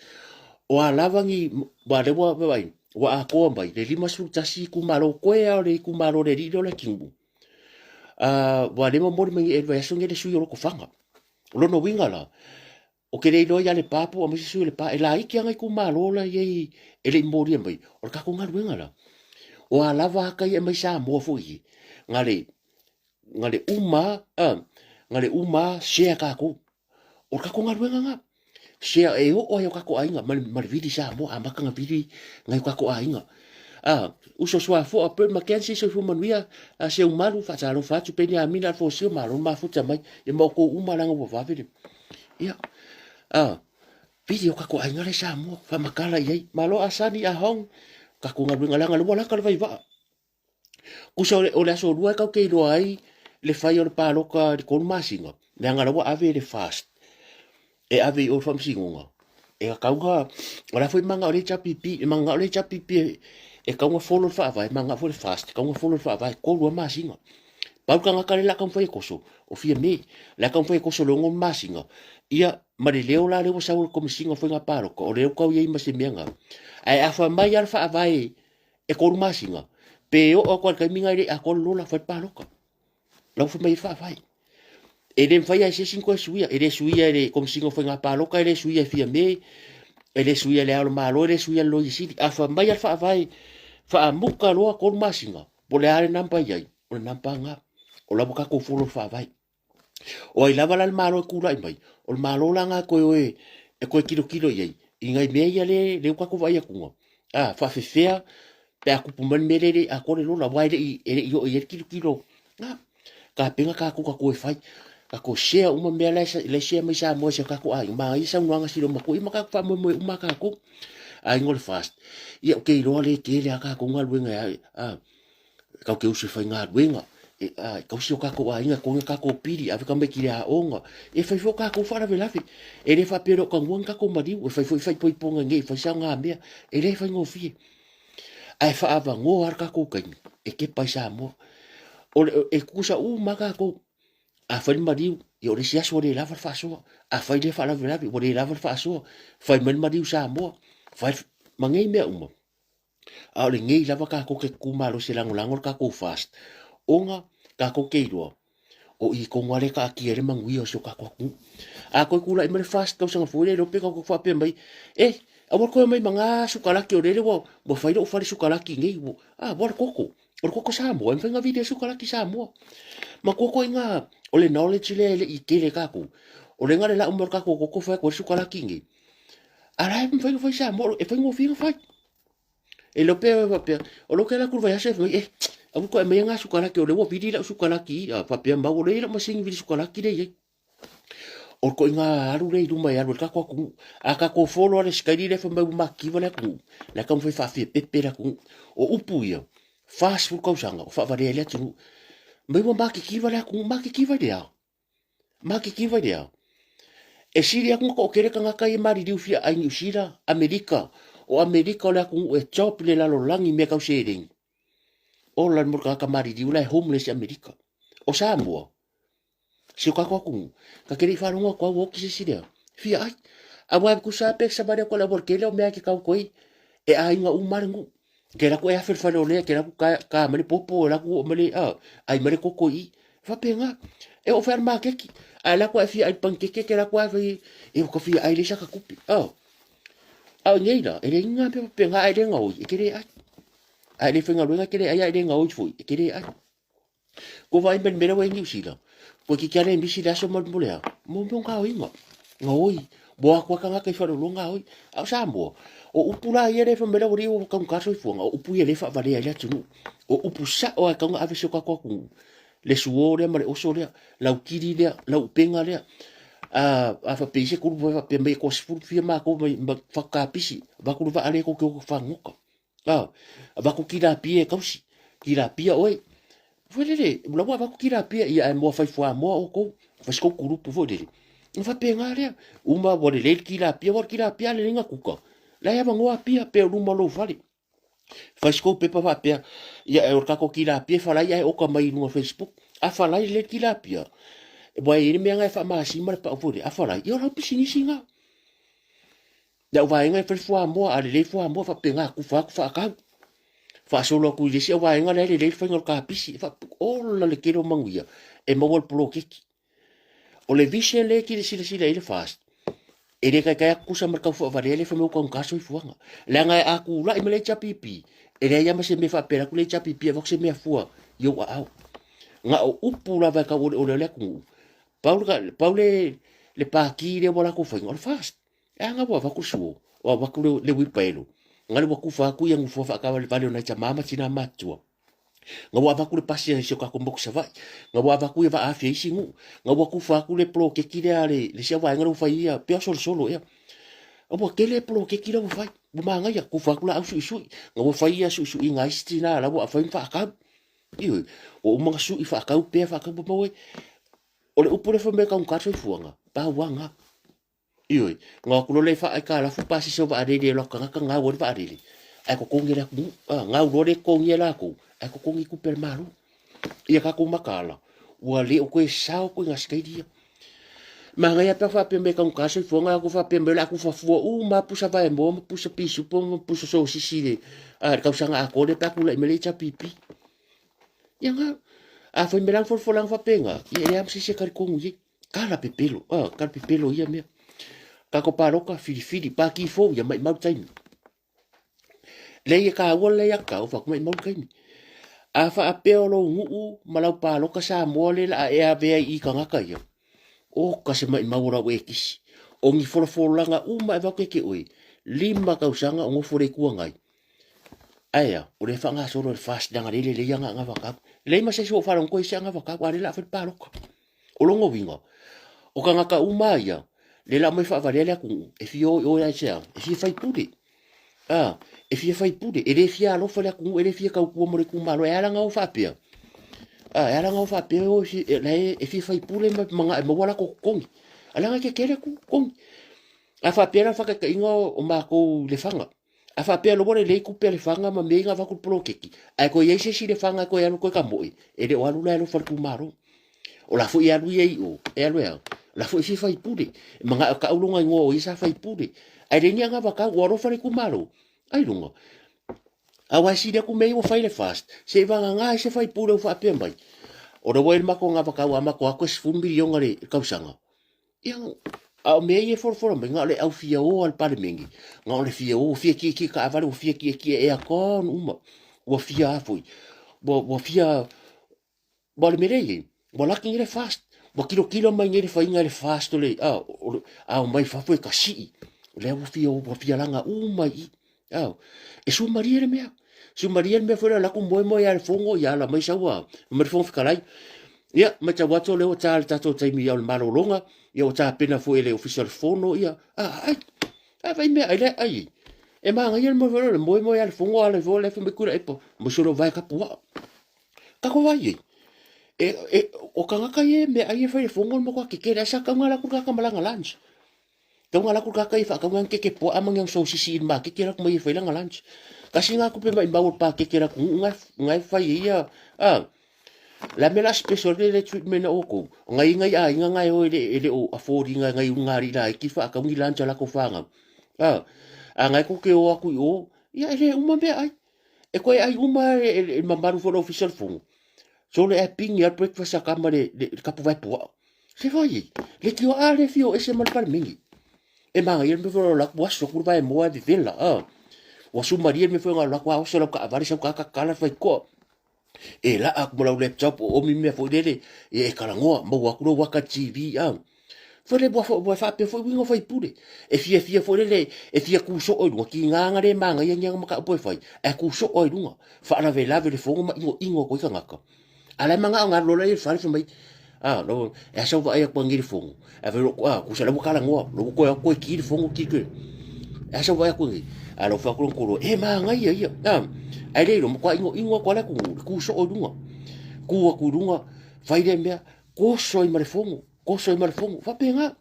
O a lava ni, aua o lea ua vaai, ua atoa mai le 51 itumalo, toe lava o le itumalo o le alii lea o Leatinuu. Uh, ua le momoli mai e le vaiaso nei le sui o Lotofaga. O lona uiga la, o ke le iloa ia Lepa po o aumai se sui o Lepa, e laiti lava nai itumalo la i ai e le i molia mai. O le tatou galuega la, o a lava ata ia e aumai Samoa foi i, na le, na le uma, uh, na le uma share tatou. O le tatou galuega lena. Share e oo ai o tatou aiga ma le, ma le vili Samoa, amata ona vili nai o tatou aiga. Ah, uso Suafoa, Bert McKenzie, soifua manuia, a Seumalu, faatalofa atu, Peniamina Alfosio, malo le mafuta mai, ia ma outou uma leaga ua vave le, ia, ah, vili o tatou aiga la i Samoa, faamatala i ai, malo Asani, Ahong, tatou galuega, leaga o lea ua lata le vaivaa. Tusa o le aso lua e tau te iloa ai le fai o le palota i le 3 masina, leaga la ua ave le FAST e ave i o i le faamasinoga. E tatau ona, o la foi e manao le HRPP, e manao le HRPP e, E tau ona follow le faavae ma agai foi le FAST, e tau ona follow le faavae, 3 lava masina. Pau le tagata lea o le a taumafai e toso, o Fiame. O le a taumafai e toso i le 6 masina, ia, ma le leo la lea ua sau o le Komesina o Faiga Palota, o lea ua tau i ai ma se mea na. Ae a fai mai lava le faavae e 3 masina, pe oo atu lava i le taimi lena e le i atoa le lola, fai le palota. La ua fai mai ai le faavae. E le mafai lava e se isi ona toe suia. E le suia e le Komesina o Faiga Palota, e le suia e Fiame, e le suia e Le Ao o le Malo, e le suia e le Loia Sili. A fai mai lava le faavae faamuta loa 3 masina, po o le a le number e i ai, o le number lena. O la ua tatou follow le faavae. O ai lava la le Malo e tulai mai, o le Malo la lena e toe o e toe tilotilo i ai, i nai mea ia lea ua tatou vaai atu, a faafefea pe a tupu mai le mea lea e le i atoa le lola, aua e le i oo i ai le tilotilo. Na, tapena tatou tatou e fai, tatou share uma mea la e share mai Samoa i si o tatou aiga, manaia saunoaga a si loomatua, ia ma tatou faamoemoe uma lava tatou. Aiga o le FAST, ia ou te iloa lea e tele lava tatou galuega e, a, tatou te usu e faigaluega, e, a, e tausi o tatou aiga, e totogi a tatou pili, ave tamaiti i le aoga, e fai foi o tatou faalavelave. E le faapea e le o taua ni tatou maliu, e fai foi faaipoipoga nei, e fai saogamea, e le faigofie. Ae faaavanoa lava le tatou taimi e tepa ai Samoa. O le, e tutusa uma lava tatou. A fai le maliu, ia o le isi aso ua le lava le faasoa. A fai lea faalavelave, ua le lava le faasoa. Fai mai le maliu Samoa, fai ma nei mea uma. A o lenei lava tatou te tutu malosi e lagolago le tatou FAST, ona tatou te iloa, o i tonu lava lea e taatia ai le manuia o si o tatou atunuu. A toe tulai mai le FAST tausaga fou, e le iloa pe tatou te faapea mai, e, aua le toe omai ma na sukalaki o lele ua, ua fai lou fale sukalaki i nei, ua, a, ua le koko. O le koko Samoa, e mafai ona vili ai sukalaki Samoa. Matua koe i ngā, o le knowledge lea e le i tele tatou. O le na le lau mai o le tatou koko fai atu ai le sukalaki i nei. A la e mafai ona fai Samoa, e faigofie ona fai. E le o pea faapea, o lea ou te alu atu i le vaiaso e fai mai, eh, aua toe aumaia ngā sukalaki, o lea ua vili lau sukalaki i, a faapea mau, o lea e i ai lau masini vili sukalaki lea e i ai. O le ituaiga alu lea i luma e alu ai le tatou atunuu. A tatou follow lava le sikaili lea fai mai ua matitiva le atunuu, o le a taumafai e faafiapepe le atunuu. O upu ia, 40 tausaga o faavalea ai le atunuu. Mai ua matitiva le atunuu, matitiva i le a? Matitiva i le a? E sili atu ona toatele tagata ia e maliliu fia ai Niu Sila, Amerika. O Amerika o le atunuu e top i le lalolagi i mea tau seleni. Ola le mea o le tagata maliliu la e homeless i Amerika. O Samoa, si o tatou atunuu, ta te le i faalogo atu lava ua oti se isi lea, fia ai. Aua e tusa lava pe savali atu i le aualatele o mea e te tau atu ai, e aiga uma lava le nuu. Ke alu atu e afe le fale o lea, ke alu atu ka, ka mai le popo, e alu atu oo mai le, a, ai mai le koko i i. E faapena. E oo foi lava i le maketi, a alu atu lava e fia ai i le panikeke, ke alu atu lava e fai, e ua ta fia ai i le isi ata tupe. A, a o nei la, e leai ni mea faapena, a e le gaoi, e te le ai. A e le faigaluega e te le ai, a e le gaoi foi, e te le ai. Kua vaai mai le mea lea ua i ai Niu Sila, toeitiiti lava le misi le aso ma le a, mo mea o gaoiga, gaoi, ua o atu lava tagata i faleoloa gaoi. A o Samoa, o upu la ia lea e fai mai le aualii ua taugata le soifuaga, o upu ia lea e faavalea ai le atunuu. O upu sao lava e tatau ona ave i si o tatou atunuu, le suo lea ma le oso lea, lau kili lea, lau upega lea. A, a faapea i se kulupu faapea mai e toasefulu fia matou mai, ma faakapisi, avatu le vaa lea tou te o fagota. A, avatu tilapia e tausi, tilapia oe. Foi lele, la ua avatu tilapia, ia ae moa fai fuamoa outou, fai se tou kulupu foi lele. Ona faapena lea, uma ua lelei le tilapia, aua o le tilapia a lelei ona kuka, la e avanoa Apia pe o luma o lou fale. Fai se tou pepa faapea, ia o le tatou tilapia e falai ae oka mai i luga o Facebook. A falai lelei le tilapia, aua e i ai le mea lena e faamasima le pau foi lele, a falai, ia o lau pisinisi lena. Le au vaega e fai le fuamoa, a lelei fuamoa faapena, tufa atu faatau. Faasolo atu i le isi au vaega la e lelei le faiga o le kapisi. Ola le tele o manuia e maua le poloketi. O le vision lea e te silasila i ai le FAST, e le taitai atu tusa ma le tau faavalea lea fai mai ua taugata soifuaga. Leaga a tulai mai le HRPP, e leai lava ma se mea faapea atu le HRPP e avatu se mea fua i ou aao. Na o upu lava e tauoleole ai le atunuu. Pau le, pau le, le pati lea ua latou faia, o le FAST. E aga ua avatu le suo, o avatu le, le uipaelo, nga le ua kufa atu ia nofoa faataavalevale o nai tamā ma tinā matutua. Nga ua avatu le pasi a si o tatou motu Savaii, nga ua avatu ia vaa-afi a isi nuu, nga ua kufa atu le poloketi lea a le, le isi vaega lea ua fai ia, pei o solosolo ea. Ua tele poloketi la ua fai, ua manaia, kufa atu laau suisui, nga ua fai ia suisuiga a isi tinā la ua fai ma faatau. Ioe, ua uma ona sui faatau pea faatau pea maua ai. O le upu lea fai mai e taugata le soifuaga, pau lava na. Ioe, na o atu loa lea e faaaikalafu pasese o vaalele e alu atu tagata gau ai le vaalele. Ae totogi e le atunuu. A, gau loa le totogi e latou, ae totogi tupe a le Malo. Ia tatou mataala, ua le o toe sao ituaiga sitaili ia. Manaia pe a faapea mai e taugata le soifuaga, ae faapea mai o le a tufa fua uma lava pusa vaemoa ma pusa pisupo ma pusa sosisi i le, a, le tausaga atoa lea pe a tulai mai le HRPP. Ia na, a fai mai la folafolaga faapena, ia e leai lava ma se isi e talitonu i ai. Tala pepelo, a, tala pepelo ia mea. Tatou palota, filifili, pati fou, ia maimau le taimi. Leai e taua le aiatatau faatumau le taimi. A faapea o lou nuu ma lau palota Samoa lea o le a e avea i tagata ia, oka se maimau o lau ekisi. O ni folafolaga uma e avatu ia te oe, 5 tausaga o nofo i le Itu Agai. Ae a? O lea e faagasolo e le FAST leaga o lea e lelei ana anavatau. Leai ma se isi ua ou faalogo atu i se anavatau, a o lea o le a fai le palota. O lona uiga, o tagata uma lava ia, lea la aumai faavalea le atunuu, e fia o i o aisea? E fia faipule. A, e fia faipule, e le fia alofa le atunuu, e le fia tautua mo le itumalo. E ala ona o faapea? A, e ala ona o faapea o e, la e, e fia faipule ma manao e maua latou totogi. A leaga e tetele atu totogi. A faapea la le faataitaiga o matou i Lefaga, A faapea loa ua lelei tupe a Lefaga ma mea ia na avatu i le poloketi, ae toe i ai se isi Lefaga e toe alu e toe tamoe, e le o alu la e alofa i le itumalo. O la foi e alu ia i o, e alu e a? O la foi e fia faipule, e manao e tau lona igoa o ia sa faipule. Ae leai ni anavatau, ua alofa i le itumalo. Ai luga. Aua e sili atu mea ia ua fai i le FAST, se i vagana ai se faipule ua faapea mai, o lea ua i ai le matou anavatau a matou o atu e $10 miliona i le tausaga. Ia, a o mea ia e folafola mai, na o le au fia o a le Palemene, na o le fia o, ua fia tietie taavale, ua fia tietie aircon uma, ua fia a foi, ua fia, ua o le mea lea e i ai, ua laki nei le FAST, ua tilotilo mai nei le faiga i le FAST o le, a, o le, a omai fafo e tasii, o lea ua fia, ua fia laga uma i i. Ao, e sumarie le mea. Sumarie le mea foi lea, o la ku moe moe a le fono, ia ala mai sau a, mai le Fofoga Fetalai. Ia, matau atu o lea ua ta le tatou taimi o le malologa, ia ua tapena foi e le Ofisa o le Fono, ia, a, ai, a vai mea ai le ai. E manaia le moe foi lea, o le moe moe a le fono, ala ifo le fai mai Tuilaepa, mo se leo vae tapuaa. Kako vai ai. E, e, o tagata ia e meaai e fai le fono le matua kekele, ai sa tau nga latou tagata malaga lunch. Tau nga laku kaka i whaakau ngang keke poa ama ngang sosisi i ma keke laku mai e whai langa lunch. Kasi nga kupe mai mau pa keke laku ngai ngai whai e ia. Ah, la me la special le le treatment na oko. Ngai ngai a inga ngai o ele ele o afford inga ngai ungari la ki whaakau ni lunch ala ko whanga. Ah, a ngai ko ke o aku i o. Ia ele uma mea ai. E koe ai uma e, e, e mamalu fo le official fongo. So le e pingi al breakfast a kama le, le, le kapu vai pua. Se fai ei, le tio a le fio ese ma le palemene. E manaia le mea foi o laku aso ku le vae moa e vevela, a. Ua sumaria le mea foi o laku a oso lau kaavale sau kaka kala fai koa. E laa aku ma lau laptop o omi mea foi lele, e, e kalangoa, maua aku lau waka TV, a. Foi le ua, ua faapea foi uiga o faipule. E fia fia foi lele, e fia kusoo i lunga, ki ngā ngare manaia ni anga mataupu e fai, ae kusoo i lunga, faalavelave le fono ma ingoingo atu ai tagata. A la e manao ngā lola i le fale fai mai, a, no, e asa vaai aku angi le fono. A fai loko, a, kusa le wakala ngoa, lo koe aku koe ki le fono ki koe. E asa vaai aku angi, a lo fa aku kolo, e manga ia ia. A, ai le ilo, kwa ingo ingo aku ala ku, ku so o lunga. Ku aku lunga, fai le mea, koso i ma le fono, koso i ma le fono. Faapena.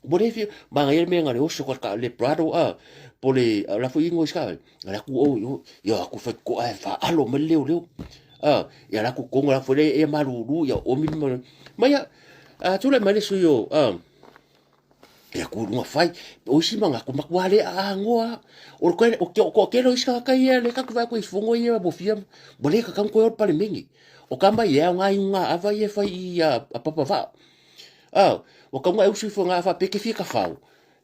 Ua le fia, manaia le mea na le oso ka ka le Prado a, po le, la foi ingoa i se na le aku o, o, ia aku fai koa e faalo mai le leoleo. A, ia la ku kongo la foi le e malulu, ia omi ma, ma ia, a, tulai mai le sui o, a, ia ku lunga fai, o isi manga ku maku ale a angoa, o koe, o ke, o ke lo isi ka kai ia le ka ku vai ku i fongo ia mo fia, mo le ka kang koe o pale mengi. O ka mai e au ngā i ngā ava ia fai i a, a papa vaa. A, ua kau ngae usu ifo nga afa peke fia ka fau.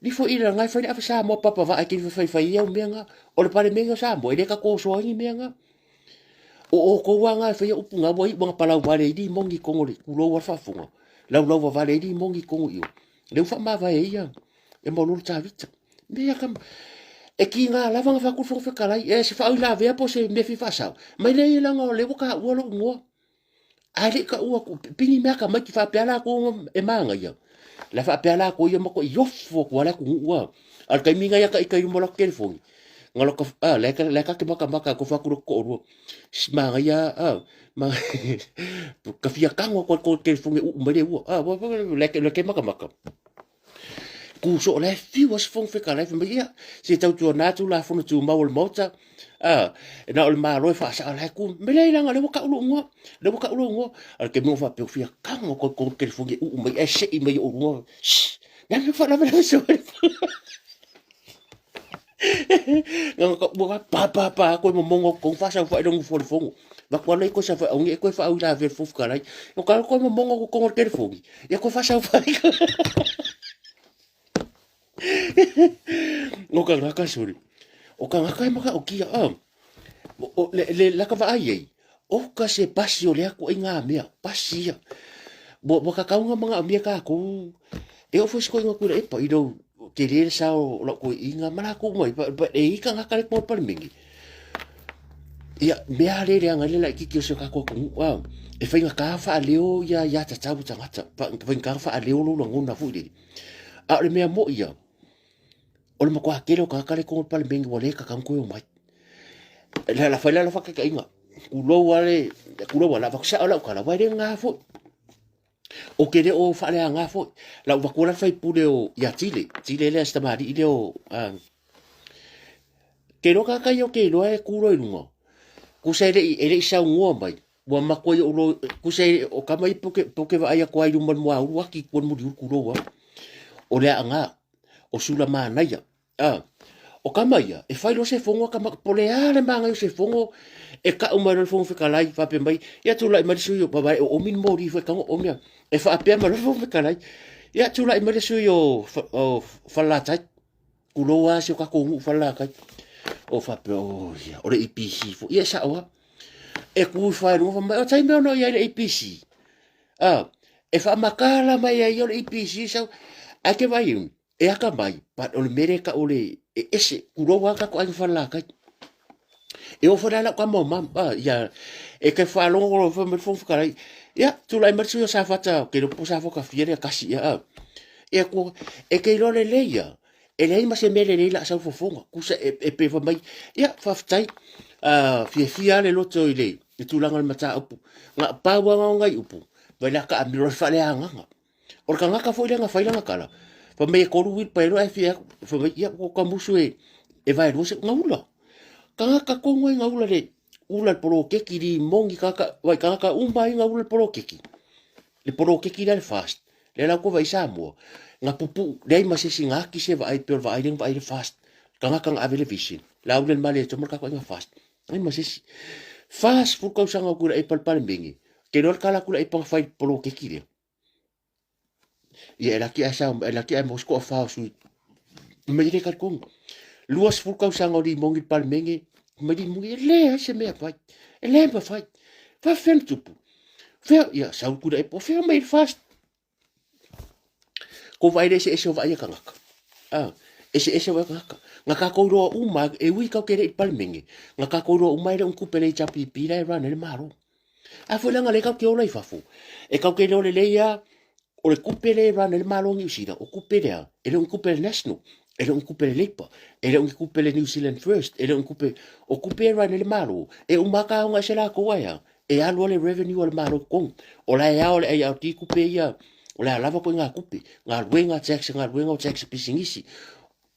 Lifo ila ngai fai le afa Samoa papa vaa ke fai fai ia mea nga. O le pale mea Samoa ele ka ko so ni mea nga. O o ko wa nga fai upu nga wai wa palau vale i mongi kongo le kulo wa fafunga. Lau lau wa vale i mongi kongo io. Le ufa ma vai ia. E mo lulu tavita. Mea ka e ki ngā lava nga whakul whakawhekalai, e se whaau la vea po se mea fi whasau. Mai le ilanga o le waka ua lo ungoa. Ae le i kaʻu aku, pini mea ka maiki faapea lakou e magaia. La faapea lakou ia ma koʻi ofo aku a le atunuu a. A o le taimi ngai a ka ika i luma o lako telefoni. Nga loka, a, le ka, le ka ke makamaka ko faku loko koʻolua. Magaia, a, ma, ka fia kago aku a le telefoni e uu mai le ua. A, le ke makamaka. Ku soo la e fiu a se Fofoga Fetalai fai mai, ia, se tautuana Tulafono Tumau o le Maota, a, e na o le Malo e faasaa la e ku, me leai leaga o lea ua tau lou igoa, lea ua tau lou igoa. A o le taimi ua faapea, ua fia tago atu ai i totonu o le telefoni e uu mai ae sei mai i ou luga, shh, le a le mea ua faalavelave soo ai. Na ona tau ua pa pa pa atu e momono atu totonu faasaofai i le nofo a le fono. Avatu lava lea i toe saofai aua ne i e toe faauilavea i le Fofoga Fetalai. O ka toe momono atu totonu o le telefoni, ia toe faasaofai. O tagata sole, o tagata e matautia, o le laka vaai ai, oka se pasi o lea ituaiga mea, pasi ia. Ua tatau ona manaomia tatou, e oo foi si toeaina Tuilaepa i lou tele le sao o lau toeaina ma latou uma, e i ai tagata la e i totonu o le Palemene, ia mea lea e leaga ai le laitiiti o si o tatou atunuu, e faigata faaleo ia aiatatau a tagata, faigata ona faaleo lou lagona foi lele. A o le mea moni ia, o le matua tele o tagata la e i totonu o le Palemene ua le tatau ona toe omai. La fai la lau faataitaiga, tulou lava le, tulou lava, o le a avatu sao lau tala, aua e le nana foi. Ou te le o faaleaga foi. La ua avatua la le faipule o ia Tile, Tile lea si tamalii lea o Ke iloa tagata ia ou te iloa e tu loa i luga, tusa e le i, e le i saunoa mai, ua matua i ou loa, tusa e, o tama ia pe te vaai atu lava i luma o le muaulu ati i tua i le muliulu tulou lava. O Leaana, o Sulamanaia, A, o tama ia, e fai loa se fono a tama, po o le a le manaia o se fono, e tau mai loa le Fofoga Fetalai, faapea mai, ia tulai mai le sui o, vaai o oomi le moli foi e tatau ona oomi, e faapea mai loa le Fofoga Fetalai, ia tulai mai le sui o, o Falelatai, tulou lava si o tatou nuu Falelatai. O faapea, oh ia, o le EPC foi, ia e sao lava. E tu ifo lava i luga fai mai, o taimi ono i ai le EPC. A, e faamatala mai ai o le EPC sau, ae ke vaai e atamai, but o le mea lea e tau o le, e ese, tulou lava tatou aiga falelatai. E oo foi la lau tama o mama, ah, ia, e te faalogo loa fai mai le Fofoga Fetalai, ia, tulai mai le sui o Safata, ou te iloa po o Safata fia lea tasi, ia, ah. Ia, ku, e te iloa lelei ia, e leai ma se mea lelei la sau fofoga, tusa e, e pei fai mai, ia, faafetai, ah, fiafia lava le loto i le, le tulaga o le mataupu. Na pau lava o nai upu, vai la taamilo ai faaleagaga. O le tagata foi lea na fai lana tala, fai mai e kolu uilipaelo ae fia atu, fai mai, ia ua tamusu e, e vaelua se, gaula. Tagata tonu ai gaula le, ula le poloketi, limoni, tagata, vai tagata uma ai gaula le poloketi. Le poloketi lea le fast, lea la ua vaai Samoa, na pupuu, leai ma se isi na ati se vaai pei o le vaai lea na vaai le fast. Tagata na ave le vision, Laauli le male toma le tatou aiga fast. Leai ma se isi. 40 tausaga o Tuilaepa i le Palemene, ke iloa le tala a Tuilaepa na fai i le poloketi lea. Ia e laki ae sao, e laki ae maua se toafa o sui. Mai le talitonu. 20 tausaga o Limoni i le Palemene, mai Limoni, e leai se mea fai. E le mafai. Faafefea ona tupu? Fea, ia, sau Tuilaepa, o fea mai le fast? Ko vaai le eseese o vaai a tagata. Ah, eseese o vaai a tagata. Na tatou iloa uma, e ui kau te le i le Palemene, na tatou iloa uma e le o ni tupe a le HRPP la e run ai le Malo. A foi leaga lea kau te ola i fafo, e kau te iloa lelei lava, o le tupe lea e run ai le Malo o Niu Sila, o tupe lea, e le o ni tupe a le National, e le o ni tupe a le Labour, e le o ni tupe a le New Zealand First, e le o ni tupe, o tupe e run ai le Malo, e uma lava ta aoga ese latou ae a, e alu lava le revenue a le Malo i totonu. O la e ao le ARD tupe ia, o le a lava koe ngā tupe, galuega tax, galuega o tax pisinisi,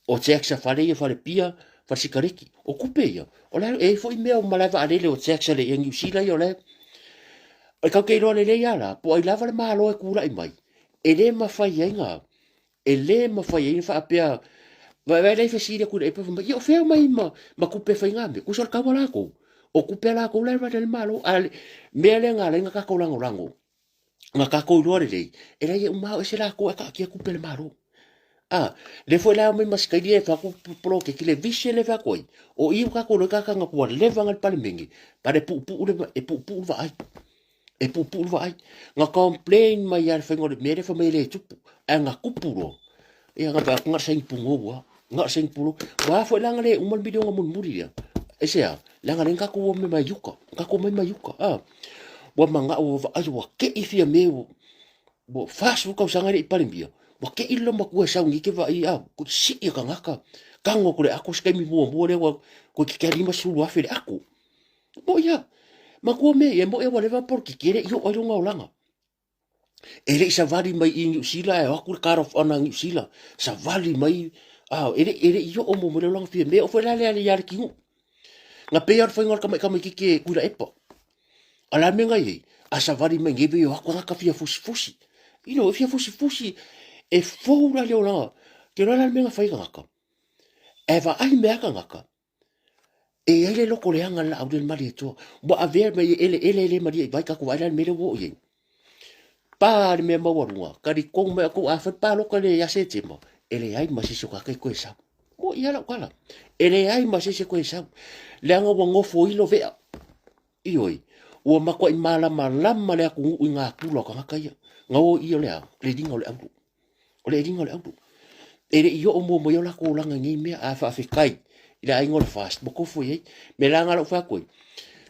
o tax a fale ia, fale pia, fale sikareti, o tupe ia, o la e i ai foi mea o malae vaalele o tax a le Air New Zealand ia, o la e, e kau te iloa lelei lava la, po o ai lava le Malo e tulai mai, e le mafai ai na, e le mafai ai ona faapea, vaevae la i fesili atu i le Apple, fai mai, ia o fea mai ma, ma tupe e fai ngā mea, tusa o le kau a latou, o tupe a latou la e run ai le Malo, a le mea lea na ala ai ona tatou lagolago, na tatou iloa lelei, e leai e uma lava o ese latou ae taatia tupe a le Malo. A, lea foi la e omai ma sikaili e fai atu poloketi, le vision lea e fai atu ai, o i ua tatou iloa ai tagata ua leva na i le Palemene, but e puupuu le, e puupuu le vaai. E puupuu le vaai. Na complain mai lava i le faiga o le mea lea fai mai e le tupu, ae na tupu loa. Ia na vaai atu na o le saini pugou lava. Na o le saini pugou. Ua a foi la na le uma le miliona mulimuli lea? Aisea? Leaga lea na tatou omai mai uka. Tatou omai mai uka. A. Ua manao ua vaai ua kei Fiame ua ua 40 tausaga e le i Palemia. Ua kei le loomatua e sau nei ke vaai a ko sii e tagata. Tago atu le ato se taimi muamua lea ua toeitiiti lava 50,000 le ato. Moʻi lava. Matua mea ia, e moʻi lava ua leva polokiki e le i oo ai lona olaga. E le i savali mai i Niu Sila ae o atu le card of honor a Niu Sila, savali mai, a, e le, e le i oo mo le olaga Fiame, o foi la lea ia le Kinu'u. Na pei lava o le faiga o le tamai tamaititi e Tuilaepa. A o le a le mea na i ai? A savali mai nei o atu tagata fia fusifusi. You know, e fia fusifusi, e fou la le olaga. Te iloa la le mea na fai e tagata? E vaai mea a tagata, e i ai le loko leaga le laau le Malietoa. Ua avea mai e eleele e le malie i vai, tatou vaai la i le mea lea ua oo i ai. Pa le mea maualuga, talitonu mai outou a fai le palota lea ia Setema, e leai ma se isi o tagata e toe sau. Mo'i lava lau tala, e leai ma se isi e toe sau, leaga ua nofoilo vea. Ioe, ua matuai malamalama le atunuu i natura o tagata ia. Na o i o le a? Le liga o le auro. O le eliga o le auro. E le i oo muamua i o latou olaga i nei mea, a faafetai i le aiga o le FAST ua tofu i ai. Me la nga lau fai atu ai,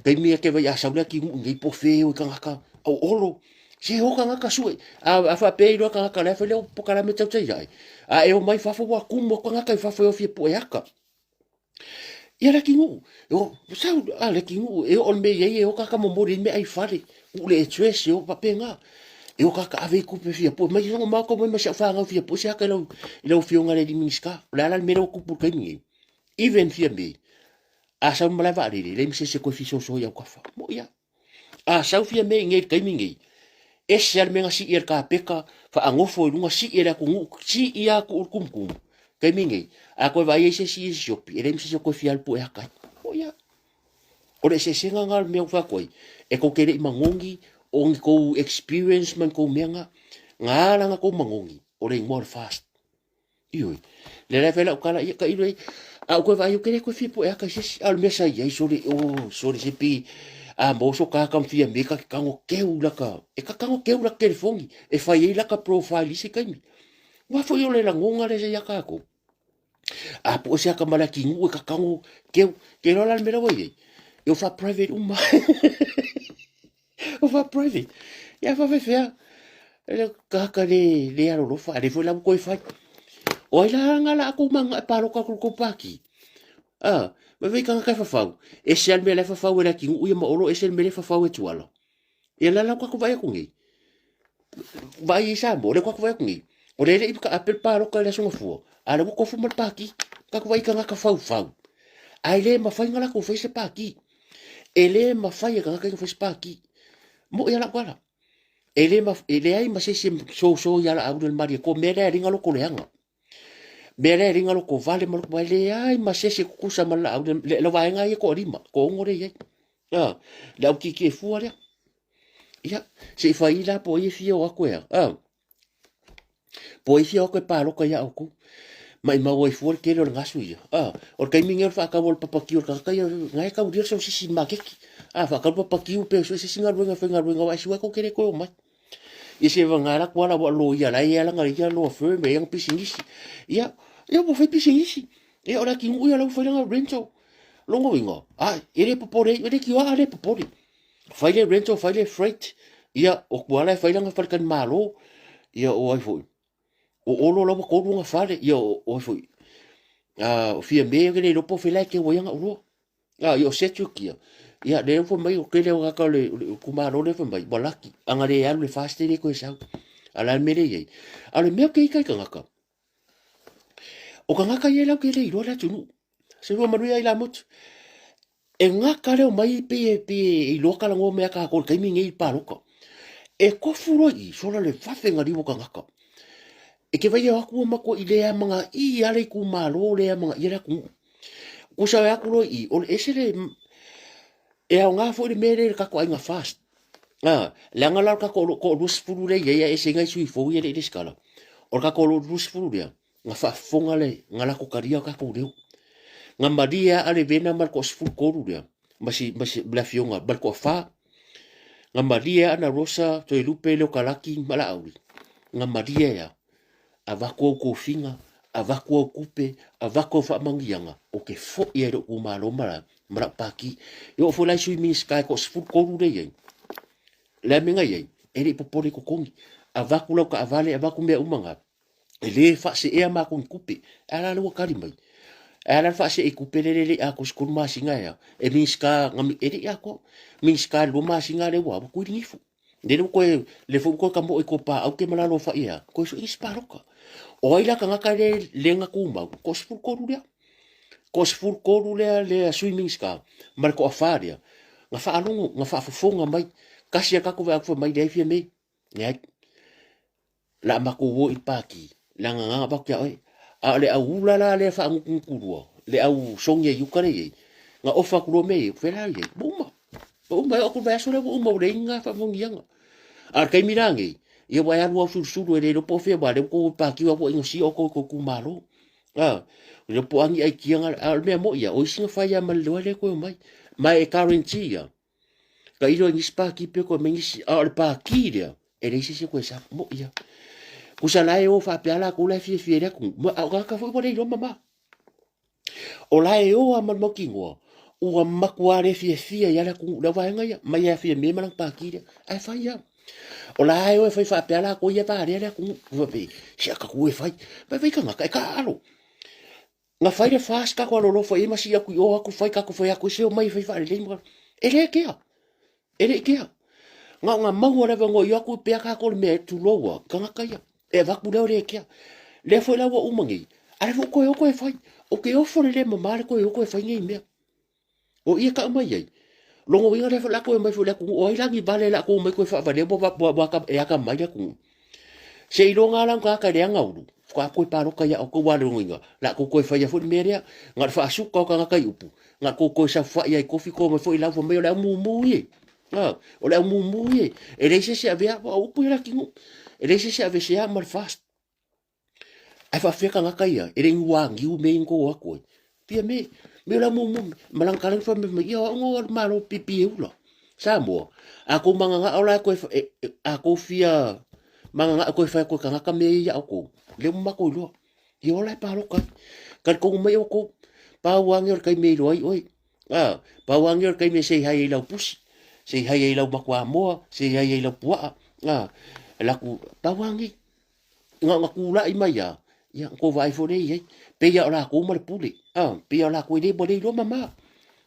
taimi e te vai a sau le atinuu i nei po fe o i tagata, au olo, se o tagata sue, a, a faapea iloa tagata lea fai lea o pokalame tau tai ae, a e o mai fafo ua tumu atu tagata i fafo e o fia pue aka. Ia le atinuu, o, sau, a le atinuu, e oo le mea i ai, e o kaka momoli ai mea ai fale, uu le address, e o faapena. E o kaka ave i kupe fia pue, mai songo mau kau mai ma si au whāngau fia pue, se aka i lau, i lau fionga le Minista. O le ala le mea lea ua tupu i le taimi nei. Even fia me, a sau malae vaalele, leai ma se isi e toe fisoso i autafa. Mo'i lava. A sau fia me i nei i le taimi nei, ese lava le mea na sii e le kapeta, faanofo i luga, sii e le atunuu, sii lava tuu i le tumutumu. Taimi nei, a toe vaai ai se isi i se siopi, e leai ma se isi o toe fia alu pue ata ai. Mo'i lava. O le eseesega lena o le mea ua fai atu ai, e tou te le i manogi o ni tou experience ma ni tou mea na. Na ala ona tou manogi, o le igoa o le FAST. Ioe. Lea la e fai lau tala, ia tailo ai, a ou toe vaai, ou te le toe fia pue ata i se isi. A o le mea sa i ai, sole, oh, sole se pi, a maua so kaka ma fia me ka te tago keu laka, e ka tago keu laka telefoni, e fai ai laka profile i se taimi. Aua foi o le lagona lea sa ia tatou. A pue se aka ma le atinuu e ka tago keu, te iloa la le mea la ua i ai, e o faa-private uma. O faa-private. Ia faafefea. Le kaka le, le alolofa, a le foi la ua toe fai. O ai la nga la kou manga e paloka atu i le kou pāki? A, ma vei tagata e fafau. Ese lava le mea la e fafau e le atinuu ia ma Olo, ese le mea la e fafau e Tuala. Ia la la ua tatou vaai atu nei. Vaai i Samoa, lea ua tatou vaai atu nei. O lea e le i taape le paloka i le Aso Gafua, a o lea ua tofu ma le pāki. Tatou vaai i tagata faufau, ae le mafai ona latou fai se pāki. E le mafai e tagata ia ona fai se pāki. Mo'i lava lau tala. E le maf e leai ma se isi e soso ia Laauli o le Malietoa, mea lea e alii na loko leaga. Mea lea e alii na loko vale ma loko, e leai ma se isi e tutusa ma le Laauli, le, le vaega ia toalima, toaono lea e i ai. A, le au tietie fua lea. Ia, se i fai la po o ai e fia o atu e a. A, Po o ai fia o atu e paloka iā outou. Maimau ai fua le tele o le gasu ia. A, o le taimi lenei o le faatau o le papakiu o le tagata ia, na e taulia le sausisi i le maketi. A, faatau le papakiu pe sue se isi galuega e faigaluega aua e sua tou te le toe omai. Ia se vagana la atu ala ua loia la e i ai lana ia law firm e i ai lana pisinisi. Ia, ia ua fai pisinisi. Ia o le atinuu ia la ua fai lana rental. Lona uiga, a, e le popole ai, e leitioa a le popole. Fai le rental, fai le freight, ia, o Tuala e fai lana faletalimalo, ia, o ai foi, o Olo la ua tolu ona fale, ia, o, o ai foi, a, o Fiame, ou te le iloa po o fea la e teu ai ana oloa. A, ia, o Sedgwick ia, ia, lea ua fai mai, o le tele o tagata o le, o le itumalo lea fai mai, ua laki, a na le alu i le FAST e le toe sau. A o le a le mea lea e i ai? A o le mea ou te ita i tagata, O tagata ia latou te le iloa le atunuu. Soifua manuia Ilamotu. E gata lea omai pei e pei e iloa talanoa mai a tatou i le taimi lenei i palota. E tofu loa i i, sola le vave ona liu o tagata. E te vaai atu ua matuai le amanaia le itumalo, le amanaia le atunuu. Tusa e atu loa i i, o le ese le e aoga foi le mea lea i le tatou aiga FAST. A, leaga la o le tatou toa 20 lea e i ai ae ese ai nai sui fou ia e le i resitala. O le tatou 20 lea, na faafofoga le, na latou talia o tatou leo. Na malie lava le Vena ma le toa 13 lea, ma si, ma si, ma le afioga, ma le toafa. Na malie lava na Rosa, Toelupe, Leokalaki ma Laauli. Na malie lava. Avatu au tofiga, avatu au tupe, avatu au faamanuiaga, ou te foi ai i lou itumalo ma la, ma lau pati. E oo foi la i sui Minisita e toa 13 lea e i ai, o le a le mea na i ai? E le i popole i totogi. Avatu lau taavale, avatu mea uma na, e le faaseea matou ni tupe. Ae a la lea ua tali mai? Ae a la le faasee i tupe lea e le i atoa i se 3 masina ea? E Minisita, e le i atoa. Minisita i le 2 masina lea ua, ua tuiligifu. Le ua koe, le foi ua koe kamoʻo i ko paʻau ke ma lalo o faʻi ea, koe suʻe isi paloka. O ai la kangaka le lenga kumau, ko 13 lea. Ko 13 lea le swimming scar, ma le toafā lea. Na faalogo, na faafofoga mai, kasi a kako vea aku mai leai fia me. Leai. La makou o i le pākī, leaga na avatu ia oe. A o le au ula la lea faagutugutu lua, le au sogi e i uka lea i ai, na ofa atu loa mea ia, fea la i ai, ua uma. Ua uma, e oo atu i le vaiaso lea ua uma, ua leai ni na faamanuiaga. A o le taimi la nei, ia ua e alu au sulusulu e le iloa po o fea, aua o lea ua tou o i le pākī ua ua inosia outou i tou itumalo. A, le iloa po o a ni aikia na, a o le mea moni ia, o isi na fai lava ma le leoa e le toe omai. Ma e guarantee ia, Tailo i nisi pākī pe koe mai nisi, a o le pākī lea, e leai se isi e koe sa, mo ia. Kusa la e o faapea lakou la e fiafia i le atunuu, ma a o tagata foi ua le iloa mama. O la e o a ma le mautinoa, ua matua le fiafia ia le atunuu lea vaega ia, mai e Fiame ma lana pākī lea, ae fai lava. O la e o e fai faapea lakou ia e valea le atunuu, faapea, se a tatou e fai, vai vai tagata e taaalo. Na fai le fast kako alolofa i ai ma sii atu i o atu fai kako fai atu se omai e fai faalelei ma e le kea e le kea na o na maua le avanoa i o atu pea kako le mea e tuloua tagata ia e avatu lea o le kea lea foi la ua uma nei a lea foi toe o toe fai o ke ofo le le mama le toe o toe fai nei mea. O i e kau mai ai. Lona uiga lea foi la toe omai foi le atunuu, o ai la ni vale la tou omai toe faavalea ua, ua, ua, e atamai le atunuu. Seiloga lava la tagata e leaga ulu, faatoa toe palota ia outou aua le lona uiga, la tou toe faia foi le mea lea. Na o le faasuka o tagata i upu, na tou toe saofai ai i kofi tou omai foi lau fai mai o le au mumu ie. A, o le au mumu ie. E leai se isi e avea, o upu ia le atunuu. E leai se isi e avesea ma le FAST. Ae faafefea tagata ia, e le i aniu mea ia na tou o atu ai. Pia me, me o le au mumu, ma lana tala fai mai, ia o au no alu malo pipi e ula. Samoa, a kou manganao la e koe, e, e, a kou fia manganao koe fai koe tagata mea ia ia outou, lea ua matou iloa. Ia ola e paloka ai. Talitonu mai outou, pau ane o le taimi e iloa ai oe. A, pau ane o le taimi e sei hai ai lau pusi, sei hai ai lau makuamoa, sei hai ai lau puaa. A, laku, pau ane. Na ona tulai mai lava, ia, na tou vaai foi lea i ai. Pei lava o latou ma le pule, a, pei lava o latou e le, ua le iloa mama.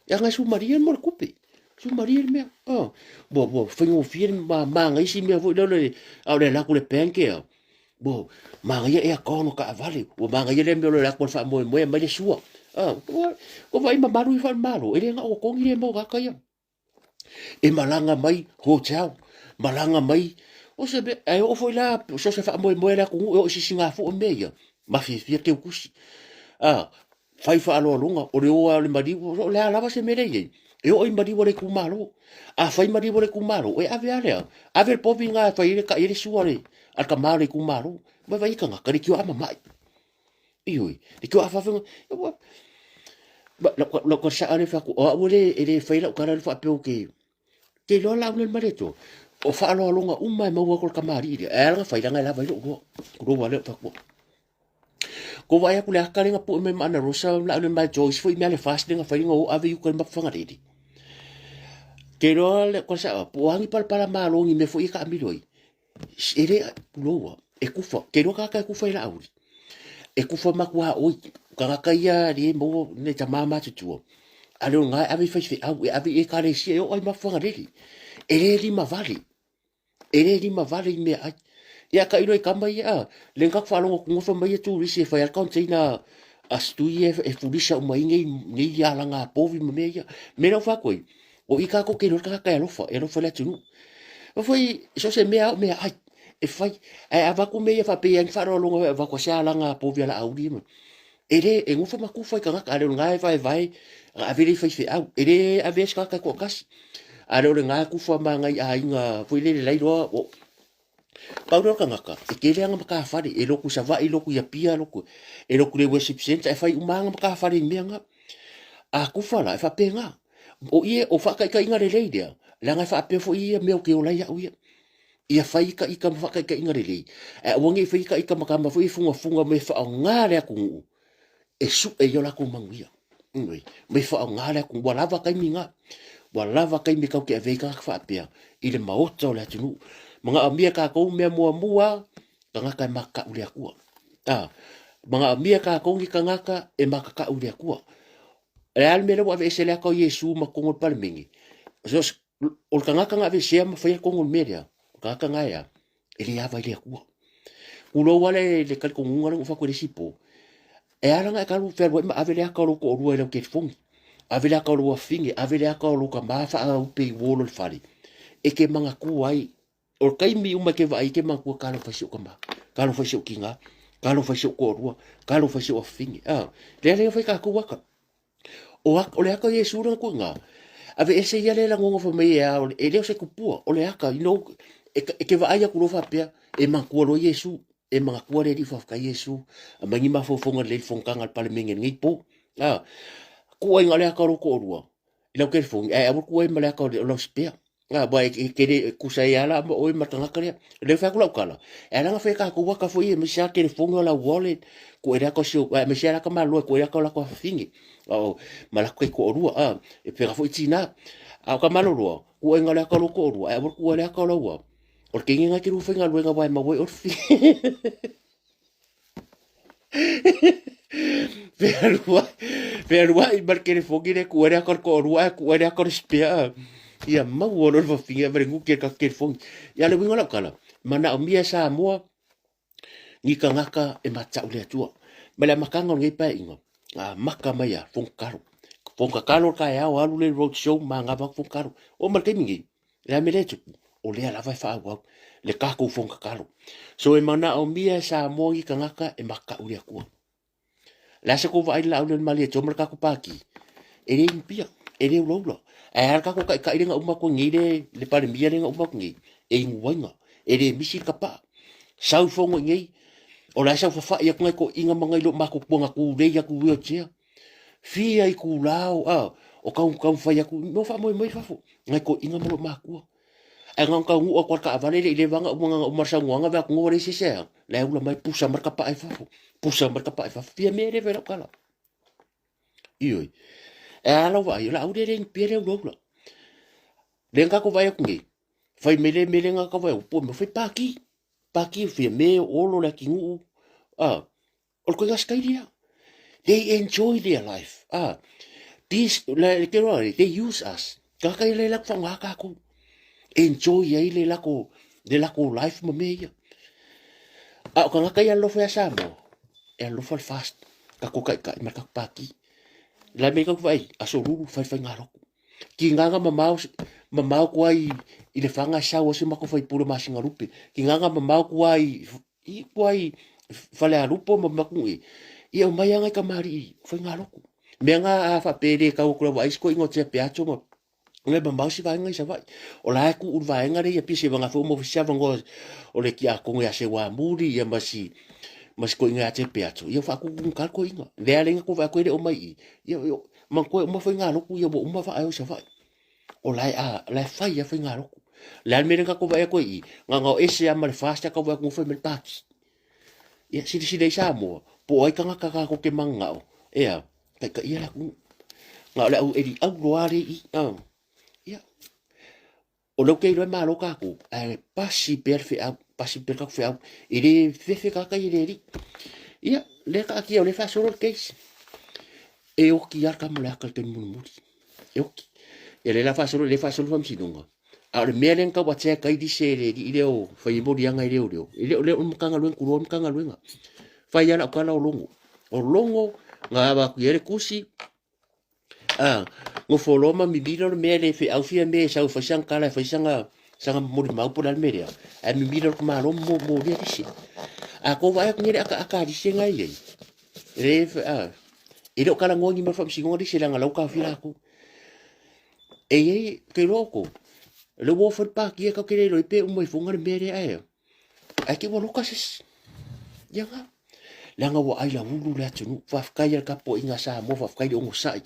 Leaga e sumalie le mea o le tupe, sumalie le mea, a, ua, ua faigofie le manaia isi mea foi lele, a o le alu atu i le bank ea, ua manaia aircon o taavale, ua manaia lea mea o le alu atu o le faamoemoe e aumai le sua, a, ua, ua vaai mamalu ia faale-Malo, e le na o totogi lea mau tagata ia. E malaga mai hotel, malaga mai, o se mea, ae oo foi la, so se faamoemoe a le atunuu e oo i Sisigafua mea ia, mafiafia teutusi. A, fai faaaloaloga, o le o lava o le maliu, o le a lava se mea lea e i ai, e oo i maliu a le itumalo. A fai maliu a le itumalo, e ave lava lea, ave le povi lena e fai ai le tai ai le sua a le tama o le itumalo. Vaai tagata, leitioa a mamai. Ioe, leitioa a faafeaga, lau tala sao lea fai atu, o au e le faia lau tala lea faapea ou te, te iloa la au nei le Malietoa, o faaaloaloga uma e maua atu e le kamali'i lea, ae ala ona fai leaga e lava ai lou loa, tulou lava lea ou fai atu. Ko vaai atu le aka lea na pue mai ma Ana Rosa, la au nei ma Joyce foi mea le fast lea na fai na o ave i uka i le Mapufagalele. Te iloa le tala sao, po o a ni palapala malo ni mea foi e taamilo ai, E le, tuloua, e kufa, ke iloa tagata e kufa i Laauli. E kufa matua oi, tagata ia le maua nei tama matutua. A le o lena e ave i faifeau, e ave i ekalesia e oo ai ma Fagalele. E le lima vale, e le lima vale i meaai. Ia tailo i kama ia, a, le na faalogo atu fai mai ia turisi e fai a le container a Stui e, e fulisa uma ai nei, nei alaga povi ma mea ia. Mea lau fai atu ai, O i kākou ke iloa le tagata e alofa, e alofa i le atunuu. O foi, so se mea o mea ai, e fai. Ae avatu mea ia faapea ni faaaloaloga e avatu a se alaga a povi a Laauli ma. E le, e nofo ma kufa i tagata, a le o le gā e vaevae, a ave le i faifeau. E le avea se tagata e toatasi. A le o le gā e kufa ma ngai aiga foi lele la iloa, o, Pau lea o le tagata, e tele ana matafale, e lotu i Savaii, lotu i Apia, lotu, e lotu i le worship centre, e fai uma ana matafale i mea na. A kufa la, e faapena. O ie, o faataitaiga lelei lea, leaga e faapea foi ia mea ou te ola ai au ia. Ia fai ita ita ma faataitaiga lelei, ae aua ne i fai ita ita ma tama foi e fugafuga ma e faaaoga le atunuu e suʻe i o latou manuia. Anyway, mai faaaoga le atunuu, ua lava taimi na. Ua lava taimi tatou te ave ai tagata faapea i le maota o le atunuu. Manaomia e tatou mea muamua, tagata e makakau i le Atua. A, manaomia e tatou ni tagata e makakau i le Atua. O le a le mea lea ua aveese le ata o Iesu ma totonu o le Palemene? O le tagata na aveesea ma faia tonu o le mea lea, tagata na e a, e le ava i le Atua. Kulou a le, le talitonuga lea na ou fai atu i le isi po, e ala ona e talu fealuai ma ave le ata o lou toalua i lau telefoni, ave le ata o lou afafine, ave le ata o lou tama faaupe i uo o le fale, e te manatua ai, o le taimi uma e te vaai e te manatua talofa i si ou tama, talofa i si ou tina, talofa i si ou toalua, talofa i si ou afafine. A, lea lea fai tatou ata. O, o le ata o Iesu lena tuuina, ave ese ia le lagona fai mai e a, e le o se tupua, o le ata, you know, e, e te vaai atu loa faapea, e manatua loa Iesu, e manatua le Alii faafetai Iesu, aumai ni mafaufauga lelei i le fonotaga a le Palemene i lenei po. A, tuuaiga o le ata o lou toalua, i lau telefoni, ae aua le tuuai ma le ata o lau spare. A, aua e te le, e tusa ai lava la ma oe ma le tagata lea. O lea e fai atu lau tala, e ala ona fai e tatou ata foi ia, aemaise lava telefoni o lau wallet, tuu ai le ata o si ou, aemaise lava le ata malolo e tuu ai le ata o latou afafine, o, ma latou taitoalua, a, e pena foi tina. A o ka maloloa, tuuaiga o le ata o lou toalua, ae aua le tuua i le ata o lau, o le teine lena e te lua faigaluega aua e maua ai oe le Fealuai, fealuai ma le telefoni lea tuu ai le ata o le toalua ae tuu ai le ata o le spare. Ia maua loa le fafine ma le nuti e le tatou telefoni. Ia o le uiga o lau tala, manaomia e Samoa ni tagata e matau i le Atua. Mai le amataga o lenei Paeaiga, na amata mai lava Fono Tatalo. Fono Tatalo le taeao, alu lea i le road show, manava atu Fono Tatalo. Oo mai le taimi lenei, Le a mea lea e tupu? O lea lava e faaauau le tatou fono tatalo. So e manaomia e Samoa ni tagata e matau i le Atua. Le a se kou vaai i le laau lea o le Malietoa ma le tatou Pati? E le inupia, e le ulaula. Ae a le tatou taitai lea na uma atu nei le, le Palemia lea na uma atu nei, e inuaina, e le misi le kapaa. Sau fono i nei, o la e saofafai atu nai toeaiina ma nai loomatutua na tulei atu i wheelchair. Fia itula o, a, o tau, taumafai atu, no faamoemoe i fafo, nai toeaiina ma loomatua. Ae na ona taunuu atu lava i le taavale le i leva ona uma, na ona uma le saunoaga vaai atu ua leai se isi e a, la e ula mai pusa mai le kapaa i fafo, pusa mai le kapaa i fafo. Fia mea e leva i lau tala. Ioe. E a lau vaai, o le a uli le pia le ulaula. Lea na tatou vaai atu nei, fai mai le mea lea na tatou vaai atu, pua mea fai paki. Paki fia me o olo le atinuu. A, O le koiga sikaili ia. They enjoy their life. Ah, this, le, ke roa, they use us. Tagata ia le lako whaonga kākou. Enjoy ai le lako, le lako life ma mea ia. A o tagata ia alofa ia Samoa, e alofa le fast. Kako kai kai ma kako paki. La me kau vai, aso ruru whai whai ngā roku. Ki nganga mamao, mamao kua i, i le whanga sau o se mako whai pule masinga rupe. Ki nganga mamao kua i I kua i Falealupo ma Makuʻi, ia o mai anga i kamaliʻi faigaloku. Mea nga a faapele kau aku lava ai siko ingo tia peacho ma le mamao si vaenga i Savaʻi. O la e kuu le vaenga le ia pia se vanga fo mo fisia vangoa o le kia kongo ia se wa muri ia ma si ma si koinga ia te peacho. Ia whaakuku ka ko inga. Lea le inga ko va koe le o mai i. Ia ma koe uma faigaloku ia ua uma vaa e o Savaʻi. O la e a, la e fai a faigaloku. Le a le mea lea ka vaai atu ai i, ngangao ese a ma le fast ka vaai atu fai ma le paki. Ia silasila i Samoa, po o ai tagata tatou te mananao, ea, taitaia le atunuu. Na o le au eli au loa le i, a. Ia, o lea ou te iloa e malo tatou, ae pasi pea le feau, pasi pea le tatou feau, e le fefe tagata ia i le alii. Ia, lea taatia o lea e faasolo le case. E oti lava le tama o le aka i le taimi mulimuli. E oti. Ia lea la faasolo, lea faasolo le faamasinoga. A o le mea lea na tau attack ai lise le alii lea o fai ai moliaga i leoleo, e le o le Matagaluega, tulou le Matagaluega. Fai lava lau tala o logo. O logo na avatu i ai le tusi, a, nofo loa ma mimilo le mea le feau fia mea e sau e fai sana tala e fai sana sana molimau po o le a le mea lea, ae mimilo le tamaloa ma molia lise. A tou vaai atu nei le akaaka a lise na e i ai, e le, a, e le o talanoa ni mea o le faamasinoga lise leaga o la ua taofia latou. E i ai, ou te iloa outou, o lea ua oo foi le pākia tatou te le iloa ai pe uma ifoga le mea lea ae, ae te i ua loka se isi. Ia na. Leaga ua ai lauulu le atunuu. Faafetai i le tapuaiga a Samoa, faafetai i le onosai.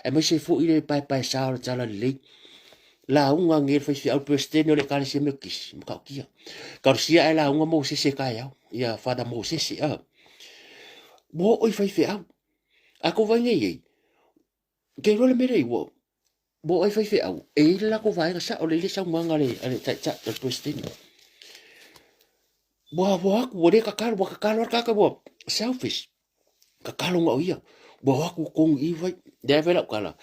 Aemaise foi le paepaesa o le Talalelei. Lauga nei le faifeau le Peresetene o le Ekalesia Metotisi, Matautia. Talosia ae lauga Mosese taeao, ia Father Mosese, a. Ua oo i faifeau. A kou vaai nei ai, Ke iloa le mea lea ua ua oo ai faifeau, e i ai le latou vaega sao lelei le saunoaga a le a le taitai a le Peresetene. Ua ua o atu ua le tatalo, ua tatalo lava le tagata ua selfish, tatalo na o ia. Ua o atu i totonu i i fai, lea e fai lau tala,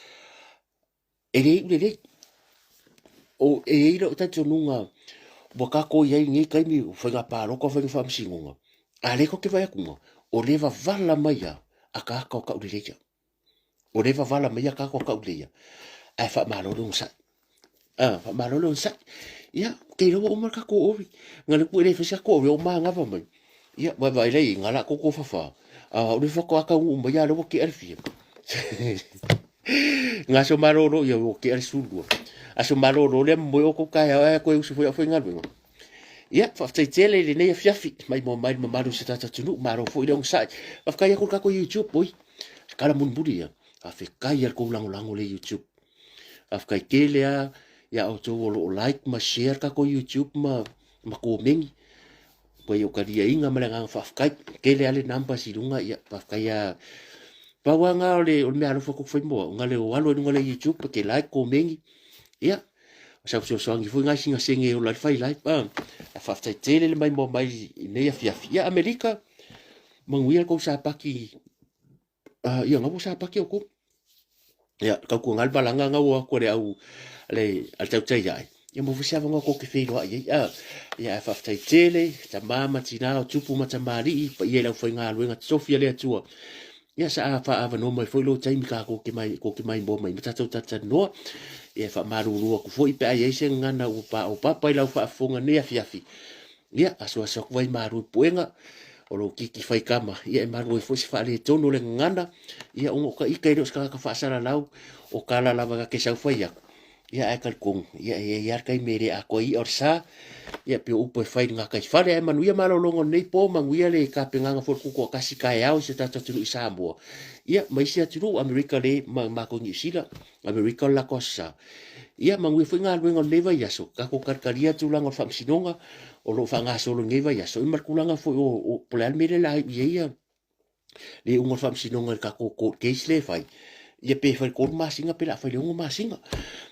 e le iu lelei. O, e i ai lou talitonuga, Ua tatou i ai i lenei taimi o faiga palota, faiga faamasinoga, a o lea tatou te vaai atu, o lea e vavala mai lava ataata o tauleleia. O lea e vavala mai ataata o tauleleia, ae faamalo le onosai. Ah, faamalo le onosai. Ia, te iloa ua uma le tatou ori. Na le e le fai se tatou ori, o manava mai. Ia, vaevae lea i ngā la koko whawha. A, o le whakawa taunuu mai a lea ua tea le fia. Ngā aso malolo ia ua tea le 12. Aso malolo lea moe o kou taeao ae koe usu foi au faigaluega. Ia, faafetai tele i lenei afiafi mai moa mai le mamalu o se tatou atunuu, malo foi le onosai. Faafetai atu i le tatou YouTube, oi, kala mulimuli ia. Faafetai i le kou lagolago le YouTube. Faafetai tele lava ia outou o lo o like ma share le tatou YouTube ma ma komeni. Ua i o taliaiga ma le agaga faafetai. Tele lava le numbers i luga, ia faafetai lava. Pau lava na o le, o le mea alofa kou fai mua, ona le o alo i luga le YouTube, ke like, komeni, ia, o sau fesoasoani foi nai sina sene e ola ai le fai live. Ah, faafetai tele le maimoa mai i nei afiafi. Ia, Amerika, manuia le kou sapati, ah, ia, na ua sapati outou. Ia, tautuana le malaga na ua atu a le au, a le, a le tautai ae. Ia mo foi se avanoa tou te feiloai ai. Ah, ia, ae faafetai tele, tama ma tina o tupu ma tamalii, paia i le aufaigaluega totofi a le Atua. Ia, sa a faaavanoa mai foi lou taimi tatou te mai, tou te maimoa mai ma tatou talatalanoa. Ia, e faamalulu atu foi pe a i ai se gagana ua paopapa i lau faafofoga i lenei afiafi. Ia, asuasu atu ai malu i puega o lou kiki faikama, ia e malu ai foi se faaletonu o le gagana, ia ona o ka ita e le o se tagata faasalalau, o tala lava ta te saufai atu, ia ae talitonu, ia e i ai lava le taimi e le atoa ai i'a o le sa, ia pei o upu e fai i le gataifale. Ae manuia malologa o lenei po, manuia le tapenaga foi o le Tutoatasi taeao i si o tatou atunuu i Samoa, ia ma isi atunuu, Amerika le ma matou i Niu Sila, Amerika o le latou aso sa. Ia, manuia foi galuega o lenei vaiaso, tatou talitalia tulaga o le faamasinoga o lo o faagasolo i lenei vaiaso, ia ma le tulaga foi o, o po o le a le mea lea o le a iu i ai ia le iuga o le faamasinoga i le tatou court case lea e fai, ia pe fai i le 3 masina pe o le a fai i le 6 masina.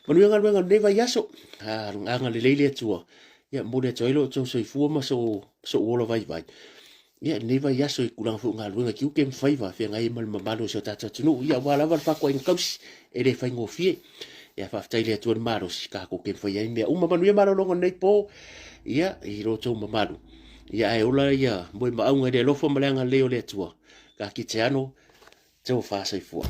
Manuia galuega o lenei vaiaso, agalelei le Atua, ia momoli atu ai lo outou soifua ma sou ola vaivai. Ia, lenei vaiaso i tulaga foi o galuega, tiute ma faiva, feagai ai ma le mamalu o si o tatou atunuu. Ia, aua lava le fatuaiga tausi, e le faigofie. Ia, faafetai i le Atua i le malosi, tatou te mafai ai mea uma. Manuia malologa o lenei po, ia, i lo outou mamalu. Ia, ae ola ia moemaauga i le alofa ma le agalelei o le Atua. Ka kite ano, tofa soifua.